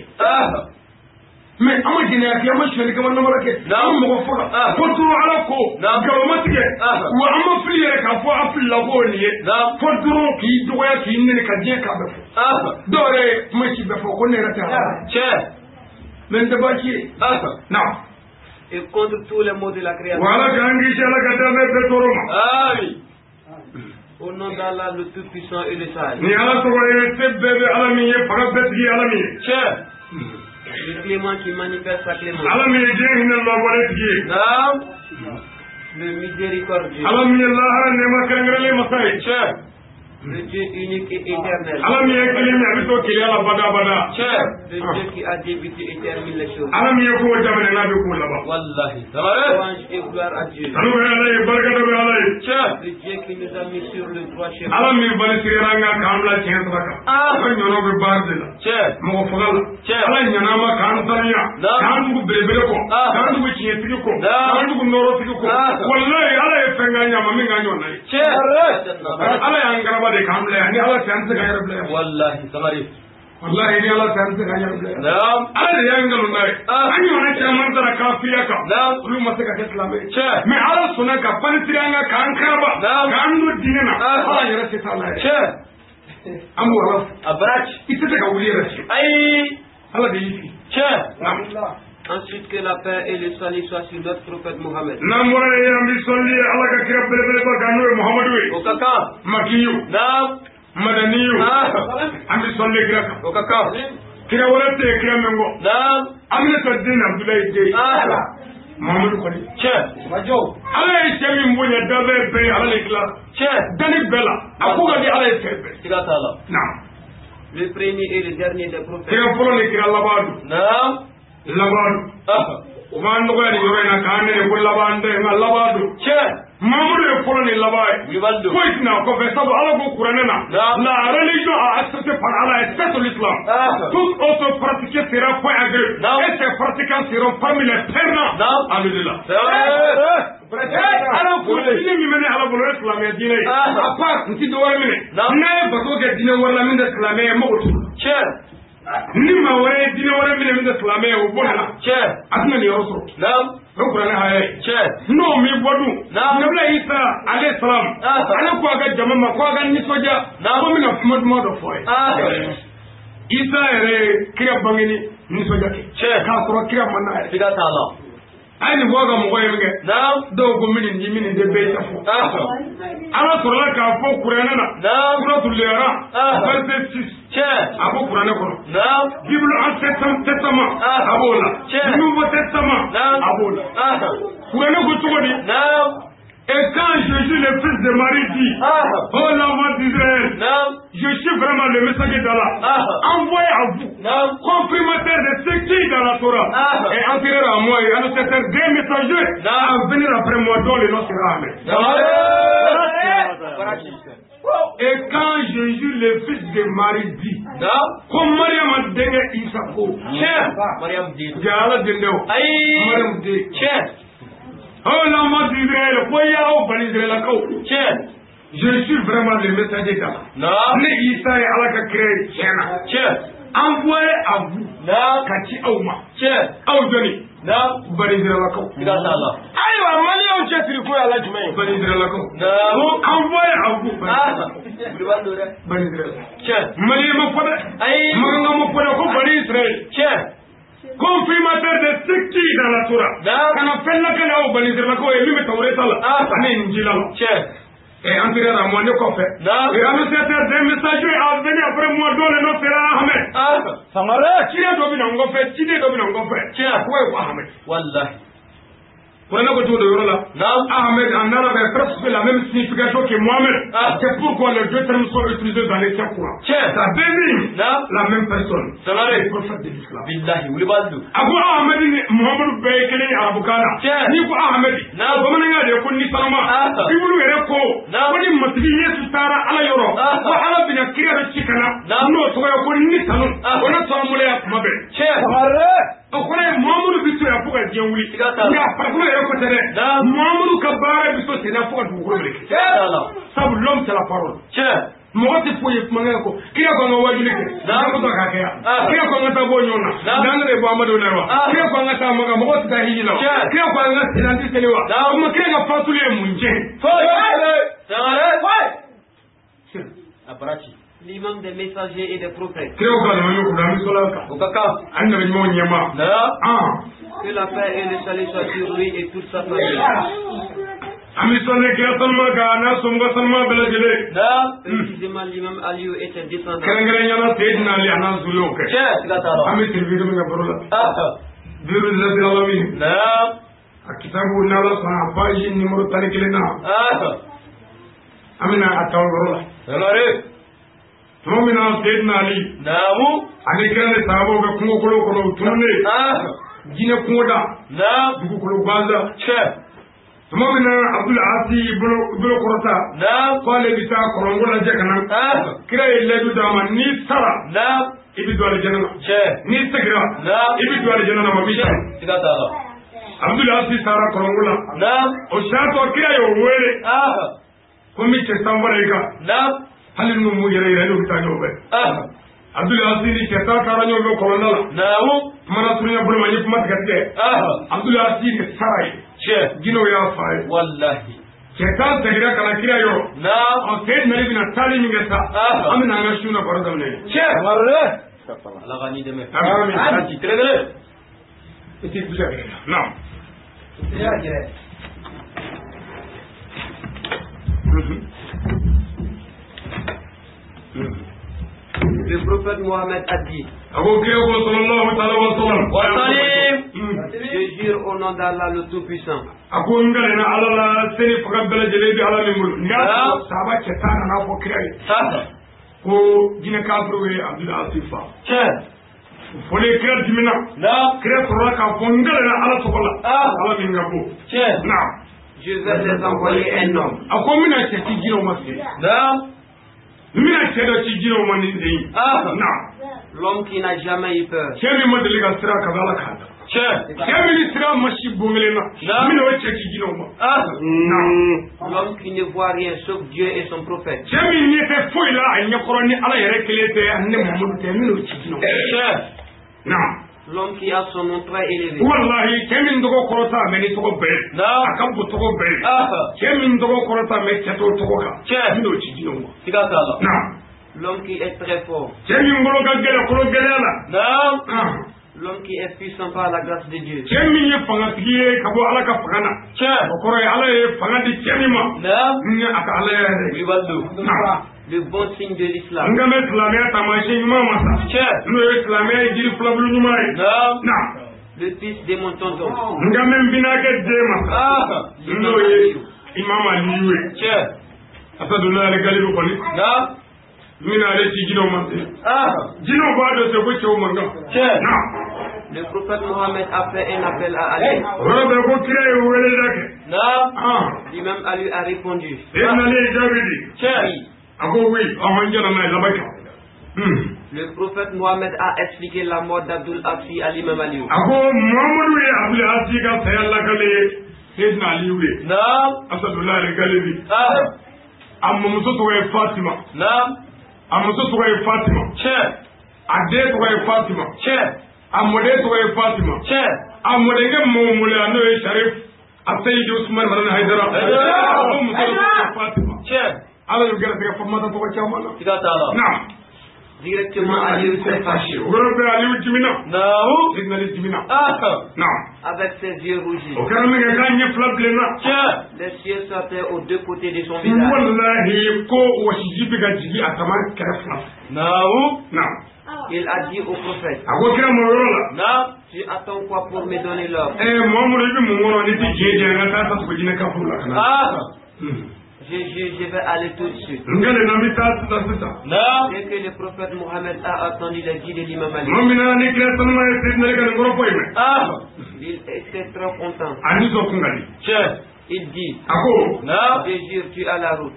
mais an ma jɛnɛya kɛ an ma sonyali kɛ an ma namara kɛ an ma mɔgɔ faga fo dɔrɔn ala ko nkalon ma tigɛ wa an ma fili yɛrɛ k'a fɔ an filila k'o nin ye fo dɔrɔn k'i dɔgɔya k'i nɛni ka diɲɛ k'a bɛɛ fɔ dɔw yɛrɛ ye kuma si bɛɛ fɔ ko ne yɛrɛ tɛ ala mais n tɛ baasi ye naam. Et contre tous les maux de la création. Voilà k'an kisi ala ka danbɛ bɛɛ tɔɔrɔ ma. Amin. Au nom d'Allah, le Tout-Puissant et le Sage. Ni ala tɔgɔ ye se bɛɛ bɛ ala min ye fanga bɛɛ tigi ala min ye. Tiɲɛ. Le clément qui manifeste sa clémence. Ala min ye diɲɛ hinɛ lɔbɔlen tigi ye. Naam. Le miséricordieux. Ala min ye lahara nɛɛma kɛrɛnkɛrɛnlen masa ye. Tiɲɛ. Le Dieu unique et éternel. Ala min ye kelen ye a bɛ to keleya la bada bada. Tiɲɛ. Le Dieu qui a débuté et termine les choses. Ala min ye kow daminɛ n'a bɛ kow laban. Wallahi. Louange et gloire à Dieu. Tanu bɛ ala ye barika dɔ bɛ ala ye. Tiɲɛ. Le Dieu qui nous a mis sur le droit chemin. Ala min balisira an kan k'an bila tiɲɛ sira kan. An ɲɔnɔ bɛ baara de la. Tiɲɛ. Mɔgɔ faga la. Tiɲɛ. Ala ɲan'a ma k'an saniya. K'an tugu belebele kɔ. K'an tugu tiɲɛtigi kɔ. K'an tugu nɔrɔtigi kɔ. Walayi ala ye fɛn k'an ɲɛ a ma min k'an ɲɔgɔnna ye. Tiɲɛ. Ala y'an garaba de k'an bila yan ni ala tɛ an tɛ se k'an yɛrɛ bila yan. Wallahi Samari. Wallahi ni ala tɛ an tɛ se k'an yɛrɛ bila yan. Naam. Ala de y'an nkalon n'a ye. An ɲɔgɔnna caman taara kafiriya kan. Naam. Olu ma se ka kɛ silamɛ ye. Tiɲɛ. Mais ala sɔnna ka panisiri an kan k'an karaba. Naam. K'an don diinɛ na. Ala yɛrɛ se t'a la yɛrɛ. Tiɲɛ. An b'o ala fo. A baraji. I tɛ se ka wuli yɛrɛ fiyewu. Ayi. Ala de y'i sigi. Tiɲɛ. Naam. Ensuite, que la paix et le salut soient sur notre prophète Mohammed. N'an bɔra yen an bɛ sɔli ala ka kira belebeleba kan n'o ye Muhamadu ye. O ka kan. Makiyu. Naam. Madaniyu. An bɛ sɔli kira kan. O ka kan. Kira wɛrɛ tɛ yen kira min kɔ. Naam. Aminata den Abudulayi den. Muhamadu kɔni. Tiɲɛ. Ala ye cɛ min bonya danfɛn bɛɛ ye ala de tila. Tiɲɛ. Danni bɛɛ la a ko ka di ala ye fɛn bɛɛ. Siga t'a la. Naam. Le premier et le dernier des prophètes. Kira fɔlɔ ni kira laban don. Naam. Laban don. O b'an dɔgɔya nin yɔrɔ in na k'an nɛni ko laban tɛ nka laban don. Tiɲɛ. Mamadu ye fɔlɔ ni laban ye. Wulibali don. Foyi tɛna kɔfɛ sabu ala ko kuranɛ na. La religion a accepté par Allah est c'est l'islam. Toute autre pratique sera point agréée. Et ses pratiquants seront parmi les perdants. Alhamdulillah. Ala ko diinɛ min bɛ ne ala bolo o ye silamɛya diinɛ ye. A part n ti dɔ wɛrɛ minɛ. N'a ye bato kɛ diinɛ wɛrɛ la min tɛ silamɛ ye n mago t'o la. Tiɲɛ. Ni maa wɛrɛ ye diinɛ wɛrɛ minɛ min tɛ silamɛ ye o bɔnɛ la. Tiɲɛ. A tɛna nin yɔrɔ sɔrɔ. Naam. O ye kuranɛ haya ye. Tiɲɛ. N'o m'i bɔ dun. Naam. Nabila Isa ale salam. Ale ko a ka jama ma ko a ka nisɔndiya. Naam. Ko n bɛna kuma duman dɔ fɔ a ye. Isa yɛrɛ ye kira bange ni nisɔndiya kɛ. Tiɲɛ. K'a sɔrɔ kira ma n'a yɛrɛ. Siga t'a la. A ye nin fɔ a ka mɔgɔ ye min kɛ. Naam. Dɔw ko min nin di min nin tɛ bɛɛ ta fɔ. Ala sɔrɔla k'a fɔ kuranɛ na. Naam. Suratul Imran. Verset 6. Tiɲɛ. A b'o kuranɛ kɔnɔ. Naam. Bible Ancien Testament. A b'o la. Tiɲɛ. Nouveau Testament. Naam. A b'o la. Kuranɛ ko cogo di? Naam. Et quand Jésus, le fils de Marie, dit, oh l'enfant d'Israël, je suis vraiment le messager d'Allah, envoyé à vous, confirmateur de ce qui est dans la Torah, et antérieur à moi et annonciateur des messagers à venir après moi, dont le nom sera Ahmed. Et quand Jésus, le fils de Marie, dit, comme Mariam denkɛ Isa ko, ja Ala den dɛ o, Mariam den. Oh l'enfant d'Israël, ko y'aw bani Israɛlakaw. Tiɲɛ. Je suis vraiment le messager d'Allah. Naam. Ne Isa ye Ala ka kira ye tiɲɛ na. Tiɲɛ. Envoyé à vous. Naam. Ka ci aw ma. Tiɲɛ. Aw jɔnni. Naam. Bani Israɛlakaw. Siga t'a la. Ayiwa maliyɛnw cɛsiri ko y'ala jumɛn ye? Bani Israɛlakaw. Naam. Envoyé à vous. Wulibali don dɛ. Bani Israɛl. Tiɲɛ. Maliyɛn ma fɔ dɛ. Ayi. Makanka ma fɔ dɛ ko bani Israɛl. kira ye. Tiɲɛ. Confirmateur de ce qui dans la Torah. Kana fɛn lakale aw bani Israɛlakaw ye min bɛ Tawureta la ani Injila la. Tiɲɛ. Et antérieur à moi, ne kɔfɛ. Et annonciateur d'un messager à venir après moi dont le nom sera Ahmed. Sangare. Ciden dɔ bɛ na n kɔfɛ, ciden dɔ bɛ na n kɔfɛ. Tiɲɛ. A tɔgɔ ye ko Ahmed. Wallahi. Kuranɛ ko cogo dɔ yɔrɔ la. Ahmed en arabe est presque la même signification que Mohamed. C'est pourquoi les deux termes sont utilisés dans les textes courants. Ça désigne la même personne. Sangare. Le prophète de l'islam. Billahi wulibali don. A ko Ahmed ni Muhammadu bɛɛ ye kelen ye arabukan na. Tiɲɛ. N'i ko Ahmed. Bamanankan de ye ko ni sanuma. Bibulu yɛrɛ ko. Ko ni matigi Yesu taara Ala yɔrɔ. Ko Ala bɛna kira dɔ ci ka na. N'o tɔgɔ ye ko ni sanu. O n'a tɔgɔ bolo yan kuma bɛɛ. Tiɲɛ. O kɔrɔ ye Muhammadu bɛ to yan fo ka diɲɛ wuli. Siga t'a la. Nka farikolo yɛrɛ ko tɛ dɛ. Muhammadu ka baara bɛ to sen na fo ka dugukolo meleke. Siga t'a la. Sabu l'homme c'est la parole. Tiɲɛ. Mɔgɔ tɛ foyi ye kumakan kɔ. Kira ko an ka wajuli kɛ. N'an ko k'a kɛ yan. Kira ko an ka taa bɔ ɲɔgɔn na. N'an de bɔ Amadu na wa. Kira ko an ka taa Maka mɔgɔw tɛ taa hiji la wa. Kira ko an ka seli an tɛ seli wa. O tuma kira ka fatuli ye mun tiɲɛ? Foyi. Sangare. A bara ci. L'imam des messagers et des prophètes. Kiraw ka lamɛnni kunna an bɛ sɔrɔ kan. O ka kan. An nabi ɲumanw ɲɛma. Que la paix et le salut soient sur lui et toute sa famille. An bɛ sɔnni kira sanuma kan n'a somɔgɔ sanuma bɛɛ lajɛlen. Précisément l'imam Aliou et ses descendants. Kɛrɛnkɛrɛnnenya Seydina Ali a n'a zuriyaw kɛ. Tiɲɛ. Siga t'a la. An bɛ siri min kɛ baro la. Biru lasiri alamin. A kitabu n'Ala sɔnna a page numéro 11 na. An bɛna a ta o yɔrɔ la. Sangare. Tuma min na Seydina Ali. Naamu. Ani kira ni sahabaw bɛ kungokolo kɔnɔ u tununnen. Jinɛ kungoda. Dugukolo gansan. Tiɲɛ. Tuma min na Abdul Asi bolo kɔrɔta. K'ale bɛ taa kɔrɔngo lajɛ ka na. Kira ye layidu d'a ma n'i sara. I bɛ don alijana na. Tiɲɛ. N'i seginna. I bɛ don alijana na wa b'i sara. Siga t'a la. Abdul Asi taara kɔrɔngo la. O satɔ kira y'o wele. Ko n bɛ cɛ tan fara i kan. Hali n'u m'u yɛrɛ yira n'u bɛ taa ɲɔgɔn fɛ. Abdul Asi ni cɛ tan taara ɲɔgɔn fɛ kɔlɔnda la. Kuma na surunya bolo ma n ye kuma tigɛ tigɛ. Abdul Asi de sara ye. Tiɲɛ. Jinɛw y'a fa ye. Walahi. Cɛ tan seginna ka na kira yɔrɔ. Ɔ Seydina Ali bɛna taali min kɛ sa. An bɛna an ka su na baro daminɛ. Tiɲɛ. Ala ka n'i dɛmɛ. Amiin. Ala k'i kɛlɛ. I t'i bisa kɛ. Naam. Le prophète Mohammed a dit. Je jure au nom d'Allah le Tout-Puissant. Je vais les envoyer un homme. L'homme qui n'a jamais eu peur. L'homme qui ne voit rien sauf Dieu et son prophète. L'homme qui a son nom très élevé. L'homme qui est très fort. L'homme qui est puissant par la grâce de Dieu. Le bon signe de l'islam. Le fils de mon tonton. Imam Ali. Le prophète Mohammed a fait un appel à Ali. L'imam Ali a répondu. Le prophète Mohammed a expliqué la mort d'Abdul Asi à l'imam Ali. Directement, Aliou s'est fâché. Avec ses yeux rougis. Les cieux sortaient aux deux côtés de son visage. Il a dit au prophète, tu attends quoi pour me donner l'ordre? Je vais aller tout de suite. Dès que le prophète Mohammed a entendu les guides de l'imam Ali, il était trop content. Il dit, je jure, tu as la route.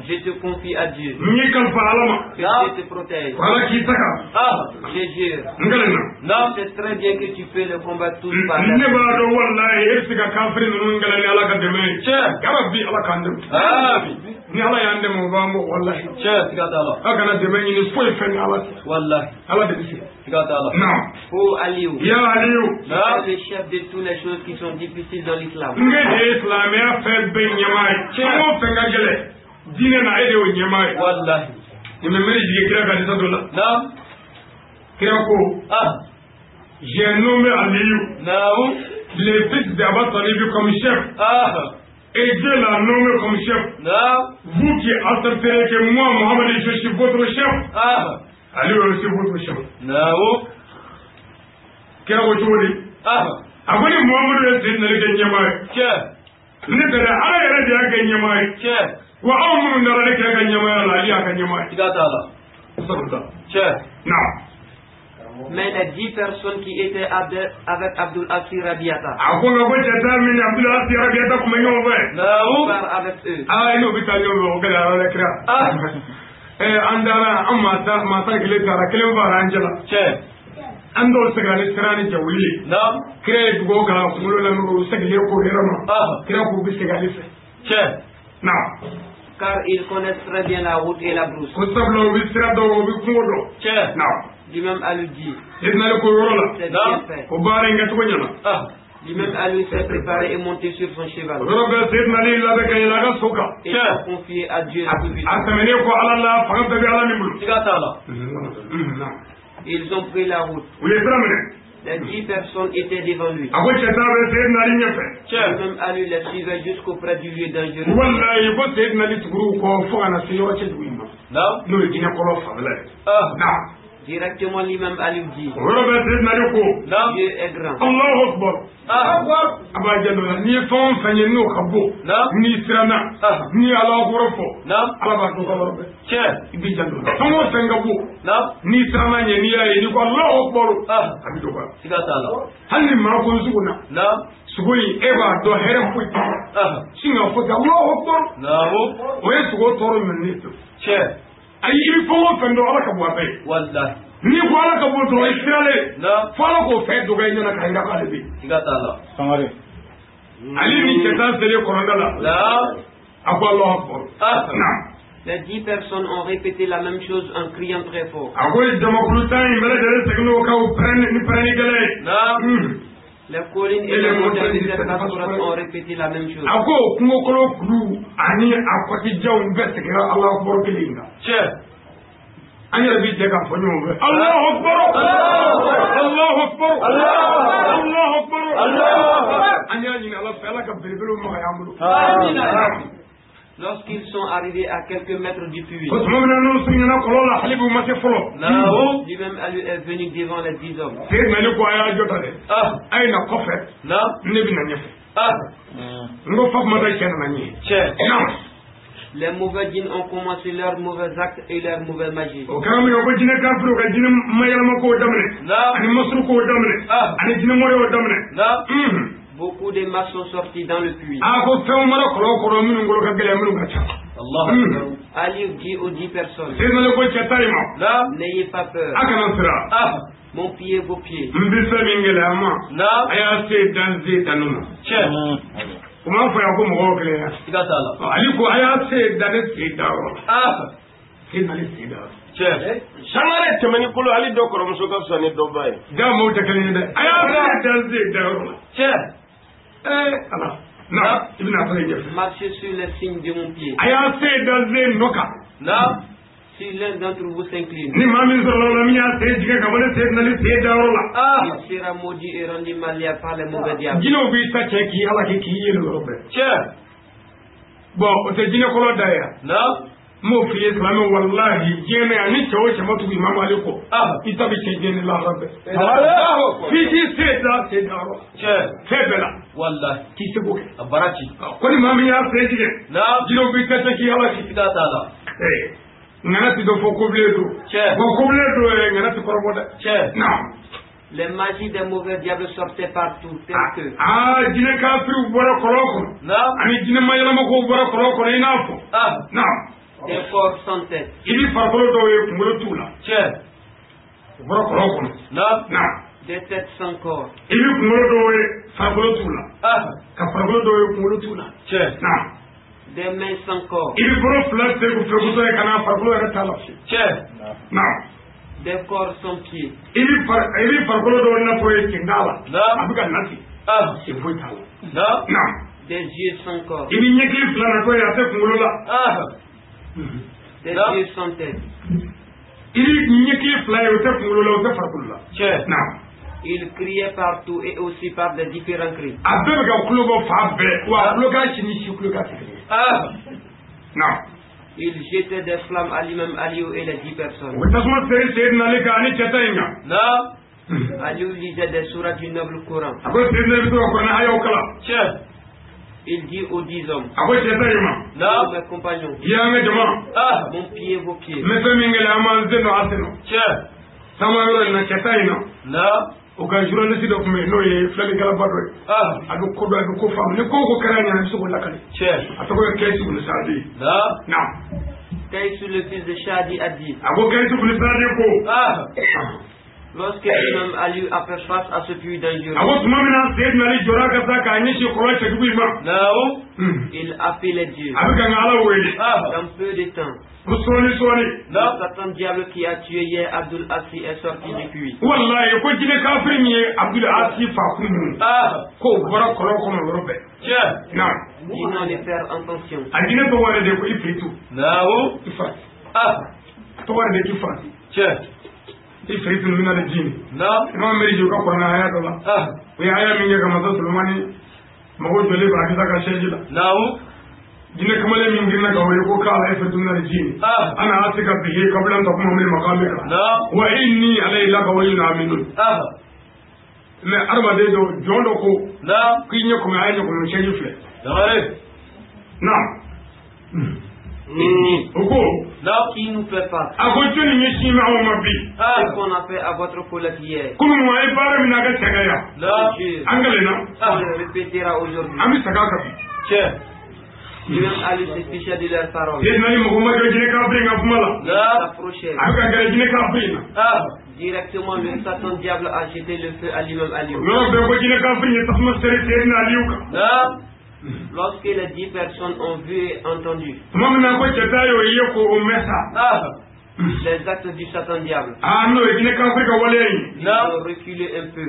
Je te confie à Dieu. Que Dieu te protège. Je jure. Je sais très bien que tu peux le combattre tous par la. Oh Aliou, tu es le chef de toutes les choses qui sont difficiles dans l'islam. J'ai nommé Aliou, le fils d'Abba Talib comme chef. Et Dieu l'a nommé comme chef. Vous qui accepterez que moi, Mohamed, je suis votre chef. Aliou est aussi votre chef. Akoni Mohamed est wa anw minnu nana ne kira ka ɲɛmaaya la, Ali y'a ka ɲɛmaa ye. Siga t'a la. Non. Mais les 10 personnes qui étaient avec Abdul Asi Rabiata. A ko nka ko cɛ tan min ni Abdul Asi Rabiata tun bɛ ɲɔgɔn fɛ. Part avec eux. Aa n'o bɛ taa ɲɔgɔn fɛ, o gɛlɛyara dɛ kira. An taara an maa tan kelen taara, kelen fara an cɛla. An dɔw seginna ni sira ni jawuli ye. Kira ye dugawu k'a kunkolo lamɛn, u seginnen ko hɛrɛ ma. Kira k'u bɛ segin ale fɛ. Non. Car ils connaissent très bien la route et la brousse. Non. L'imam Ali dit, c'est bien fait. L'imam Ali s'est préparé et monté sur son cheval. Et a confié à Dieu la puissance. Ils ont pris la route. Les 10 personnes étaient devant lui. L'imam Ali les suivait jusqu'auprès du lieu dangereux. Directement, l'imam Ali dit, Dieu est grand. Ayi i bɛ fɛn o fɛn dɔn Ala ka bɔ a bɛɛ ye. Walahi. N'i ko Ala ka bɔ dɔrɔn i siralen. Fo Ala k'o fɛn dɔgɔya i ɲɛna k'a jira k'ale bɛ yen. Siga t'a la. Sangare. Ali ni cɛ tan selen kɔnɔnda la. A ko Alahu akibaru. Naam. Les 10 personnes ont répété la même chose en criant très fort. A ko jamakulu tan in bɛɛ lajɛlen seginnen o kan o pɛrɛn ni pɛrɛnni gɛlɛn ye. Les collines et les montagnes de cette vaste ont répété la même chose. A ko kungokɔnɔ kulu ani a kɔtijanw bɛɛ seginna Alahu akibaru kelen in kan. An yɛrɛ bi jɛ k'a fɔ ɲɔgɔn fɛ. Alahu akibaru. Alahu akibaru. Alahu akibaru. An y'a ɲini Ala fɛ Ala ka belebelew nɔgɔya an bolo. Lorsqu'ils sont arrivés à quelques mètres du puits, lui-même Ali est venu devant les 10 hommes. Les mauvais djinns ont commencé leurs mauvais actes et leurs mauvaises magies. Beaucoup de masses sont sorties dans le puits. Ali dit aux 10 personnes, n'ayez pas peur. Mon pied, vos pieds. Sangare tɛmɛni kolo hali dɔ kɔrɔmuso ka fisa ni dɔ ba ye. Ja maaw tɛ kelen ye dɛ. A y'a se dan se dayɔrɔ la. Tiɲɛ. Ala. Na i bɛna fɔ ɲɛfɛ. Marchez sur les signes de mon pied. A y'a se dan se nɔ kan. Na. Si l'un d'entre vous s'incline. Ni maa min sɔrɔla o la min y'a sen jigin ka bɔ ne sen nali sen dayɔrɔ la. Il sera maudit et rendu malien par les mauvais diables. Jinɛw b'i ta cɛ k'i ala k'i yɛlɛ yɔrɔ bɛɛ. Tiɲɛ. Bon o tɛ jinɛ kɔlɔ da ye wa. Na. N m'o f'i ye silamɛ walahi diɲɛ na yan ni cɛ o cɛ ma tugu Imamu Ali kɔ i ta bɛ cɛ diɲɛ ni lahara bɛɛ. F'i k'i se da sen dayɔrɔ la. Tiɲɛ. Fɛn bɛɛ la. Walahi. K'i seko kɛ. A baara ci. Ko ni maa min y'a sen tigɛ. Na. Jinɛw b'i ta cɛ k'i ala k'i. Siga t'a la. Ŋana ti dɔ fɔ kobilen don. Tiɲɛ. Bon kobilen don yɛrɛ ŋana ti kɔrɔbɔ dɛ. Tiɲɛ. Non. Les magies des mauvais diables sortaient partout, tels que. Jinɛ kafiriw bɔra kɔlɔn kɔnɔ. Na. Ani jinɛ mayɛlɛmako bɔra kɔlɔn kɔnɔ i n'a fɔ. Non. Des corps sans tête. I bɛ farikolo dɔw ye kunkolo t'u la. Tiɲɛ. U bɔra kɔlɔn kɔnɔ. Na. Non. Des têtes sans corps. I bɛ kunkolo dɔw ye farikolo t'u la. Ka farikolo dɔw ye kunkolo t'u la. Tiɲɛ. Non. Des mains sans corps. I bɛ bolo fila segu fɛnkutɔ ye ka n'a farikolo yɛrɛ t'a la fiyewu. Tiɲɛ. Non. Des corps sans pieds. I bɛ farikolo dɔw natɔ ye sen t'a la. Na. A bɛ ka na ten. Sen foyi t'a la. Na. Non. Des yeux sans corps. I bɛ ɲɛkili fila natɔ ye a tɛ kunkolo la. Des yeux sans tête. I bɛ ɲɛkili fila ye o tɛ kunkolo la o tɛ farikolo la. Tiɲɛ. Non. Il criait partout et aussi par des différents cris. A bɛɛ bɛ ka kulo bɔ fan bɛɛ wa kulokan si ni si kulokan tɛ kelen ye. Non. Il jetait des flammes à l'imam Aliou et les 10 personnes. U bɛ tasuma seri Seydina Ali kan ani cɛ ta in kan. Na. Aliou lisait des sourates du noble Coran. A ko Seydina Ali bɛ to ka kuranɛ ayaw kalan. Tiɲɛ. Il dit aux 10 hommes. A ko cɛ ta in ma. Na. Mes compagnons. I y'an ka jama. Mon pied, vos pieds. N bɛ fɛn min kɛlɛ an b'an sen nɔ an sen nɔ. Tiɲɛ. Taama yɔrɔ in na cɛ ta in na. Na. O ka journaliste dɔ tun bɛ yen n'o ye filɛlikɛlaba dɔ ye. A bɛ ko dɔn a bɛ ko faamu ni ko o ko kɛra ɲɛna a bɛ se k'o lakale. Tiɲɛ. A tɔgɔ ye Kayisi Bun Saadi. Na. Na. Kayisi le fils de Shadi a dit. A ko Kayisi Bun Saadi ko. Lorsque l'imam Ali a fait face à ce puits dangereux. A ko tuma min na Seydina Ali jɔra ka taa k'a ɲɛsin kɔlɔn cɛjugu in ma. Naamu. Il appelait Dieu. A bɛ ka n ka Ala wele. Dans peu de temps. Ko sɔɔni sɔɔni. Le Satan diable qui a tué hier Abdul Asi est sorti du puits. Walayi ko jinɛ kafiri min ye Abdul Asi fa kunun. K'o bɔra kɔlɔn kɔnɔ yɔrɔ bɛɛ. Tiɲɛ. Naam. Disons de faire attention. A jinɛ tɔgɔ yɛrɛ de ko Ifritu. Naamu. Ifrati. A tɔgɔ yɛrɛ de ko Ifrati. Tiɲɛ. Ifritu min na jini. Naam. Imam Mériji ka kuranɛ aya dɔ la. O ye aya min kɛ ka masa Solomani mago jɔlen bɛ a kisa ka sɛji la. Naamu. Jinɛ kamalen min girinna ka wele ko k'ala Ifritu min na jini. Ana atika bihi qabla an taquma min maqamika. Naam. Wa inni alayhi laqawiyyun aminun. Mais adamaden dɔ jɔn dɔ ko. Naam. K'i ɲɛ kɔmi a ye ɲɛ kɔmi sɛji filɛ. Dangare. Naam. O ko. Qui nous fait face. A ko jɔnni ɲɛsin bɛ anw ma bi. Ce qu'on a fait à votre collègue hier. Kunun a ye baara min na a ka cɛ ka yan. An kalenna. On le répétera aujourd'hui. An bɛ segin a kan bi. Tiɲɛ. L'imam Ali se fichait de leurs paroles. Seydina Ali mɔgɔ ma jɔ jinɛ kafiri ka kuma la. S'approchait. A bɛ ka gɛrɛ jinɛ kafiri in na. Directement le Satan diable a jeté le feu à l'imam Ali. Yɔrɔ bɛɛ ko jinɛ kafiri ye tasuma seri Seydina Aliyu kan. Lorsque les 10 personnes ont vu et entendu les actes du Satan diable, ils ont reculé un peu.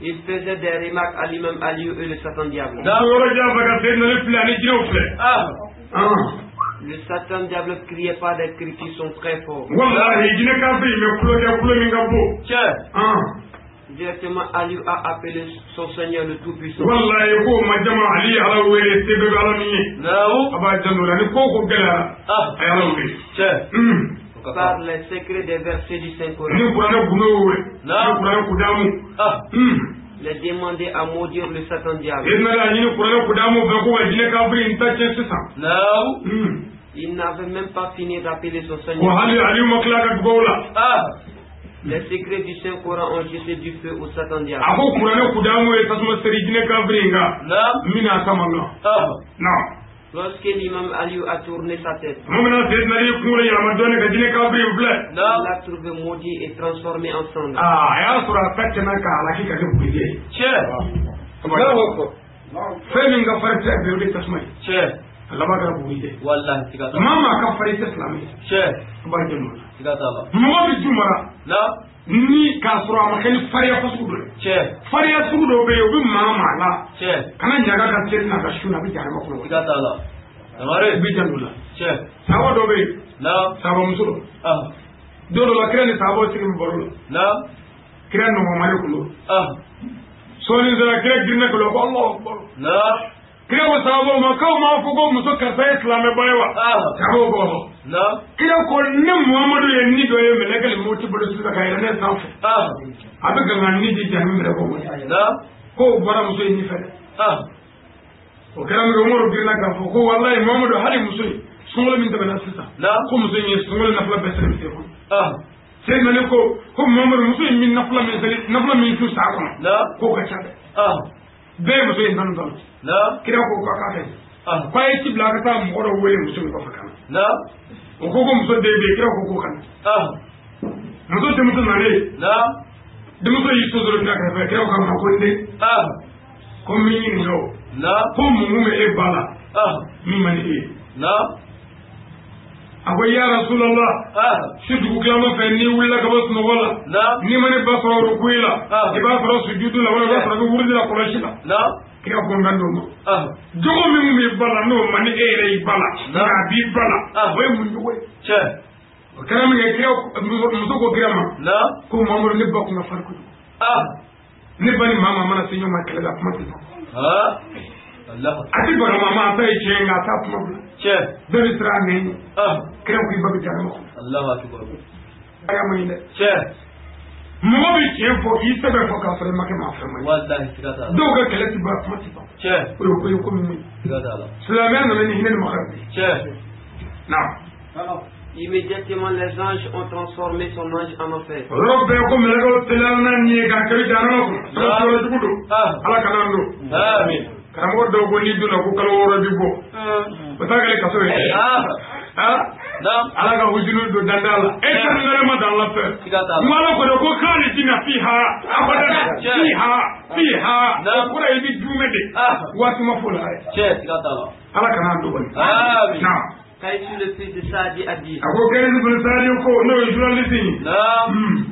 Ils faisaient des remarques à l'imam Ali et le Satan diable. Le Satan diable criait pas des cris qui sont très forts. Directement, Ali a appelé son Seigneur le Tout-Puissant. Par les secrets des versets du Saint-Coran. Les demander à maudire le Satan diable. Il n'avait même pas fini d'appeler son Seigneur. Les secrets du Saint Coran ont jeté du feu au Satan diable. A ko kuranɛ kudamu ye tasuma seri jinɛ kafiri in kan. Min a sama la. Non. Lorsque l'imam Aliou a tourné sa tête, tuma min na Seydina Ali kunkolo yɛlɛma dɔɔnin ka jinɛ kafiri in filɛ. Il l'a trouvé maudit et transformé en cendre. Aa, a y'a sɔrɔ a ta kɛnɛ k'a halaki ka kɛ bugurijɛ ye. Fɛn min ka farin tɛ bɛɛ, o de ye tasuma ye. A laban kɛra bugurijɛ ye. Wallahi siga t'a la. Maa maa ka farin i tɛ silamɛ ye. An b'a jɛ n'o la. Siga t'a la. Mɔgɔ bɛ ju mara ni k'a sɔrɔ a ma kɛ ni farinya fasugu dɔ ye. Farinya sugu dɔw bɛ yen, o bɛ maa maa la. Kana ɲaga ka seli n'a ka su na, a bɛ jahanama kɔnɔ. Siga t'a la. I bɛ janto la. Sahaba dɔ bɛ yen. Sahaba muso dɔ. Don dɔ la, kira ni sahabaw sigi bɛ baro la. Kira nɔgɔmali kun don. Sɔɔni sera, kira girinna ka lɔ ko Alahu akibaru. Kira ko sahabaw ma k'aw m'a fɔ ko muso karisa ye silamɛba ye wa? Sahabaw ko ɔhɔ. Kira ko ne Muhamadu ye ni dɔ ye mɛlɛkɛ moti bolo sisan ka yɛlɛ ne sanfɛ. A bɛ gangan ni di jahanama mɛlɛkɛw ma. K'o bɔra muso in ni fɛ dɛ. O kɛra min kɛ, Umaru girinna k'a fɔ ko walayi Muhamadu, hali muso in sunkalo min tɛmɛna sisan, ko muso in ye sunkalo nafila bɛɛ seli misiri kɔnɔ. Seydina Ali ko ko Muhamadu, muso in bɛ nafila min seli, nafila min su san kɔnɔ, k'o ka ca dɛ. Bɛɛ ye muso in tanu tanu. Kira ko k'a k'a kɛ. K'a ye ci bila a ka taa mɔgɔ dɔ wele muso in kɔfɛ ka na. O ko ko muso den bɛ yen, kira ko k'o ka na. Muso denmuso nalen, denmuso y'i sonsoro kira kɛrɛfɛ, kira ko k'a ma ko n den, ko n b'i ɲininka o. Ko mun bɛ e ba la min man di e ye? A ko ya Rasulallah, su dugu tilama fɛ n'i wulila ka bɔ sunɔgɔ la, n'i ma ne ba sɔrɔ rukuyi la, i b'a sɔrɔ sujudu la, walima i b'a sɔrɔ i bɛ wurudi la kɔlɔsi la. Kira ko n kan d'o ma. Jogo min b'i ba la n'o man di e yɛrɛ y'i ba la, nka a b'i ba la, o ye mun jogo ye? O kɛra min kɛ, kira muso ko kira ma ko Muhamadu, ne ba kun ka farin kojugu. Ne ba ni maa maa mana se ɲɔgɔn ma kɛlɛ la, kuma tɛ ban. A ti baga maa ma, a ta ye tiɲɛ ye, nka a t'a kuma bila. Bɛɛ bɛ siran a nɛn ɲɛ. Kira ko i ba bɛ jahanama kɔnɔ. A y'a man ɲi dɛ. Mɔgɔ bɛ tiɲɛ fɔ k'i sɛbɛ fɔ k'a sɔrɔ i ma kɛ maa fɛn ma ye. Dɔw ka kɛlɛ ti ban, kuma ti ban. O ye ko ye ko min man ɲi. Silamɛya nana ni hinɛ ni makari de ye. Naam. Immédiatement, les anges ont transformé son ange en enfer. O yɔrɔ bɛɛ ko mɛlɛkɛw teliyara n'a nin ye k'a kɛ jahanama kɔnɔ. Sɔrɔ jugu don. Ala kana an don. Karamɔgɔ dɔw ko n'i donna ko kalo 6 bi bɔ. O t'a kɛlen kaso ye. Ala ka hujunu don danda la. Éternellement dans l'enfer. Ala ko de ko khalidina fiha abadan fiha fiha. O kɔrɔ ye i bɛ dumɛ de. Waati ma fɔ o la yɛrɛ. Ala kana an don kɔni. Naam. Kaïsu le fils de Saadi a dit. A ko Kaïsu bin Saadi ko n'o ye journaliste ye.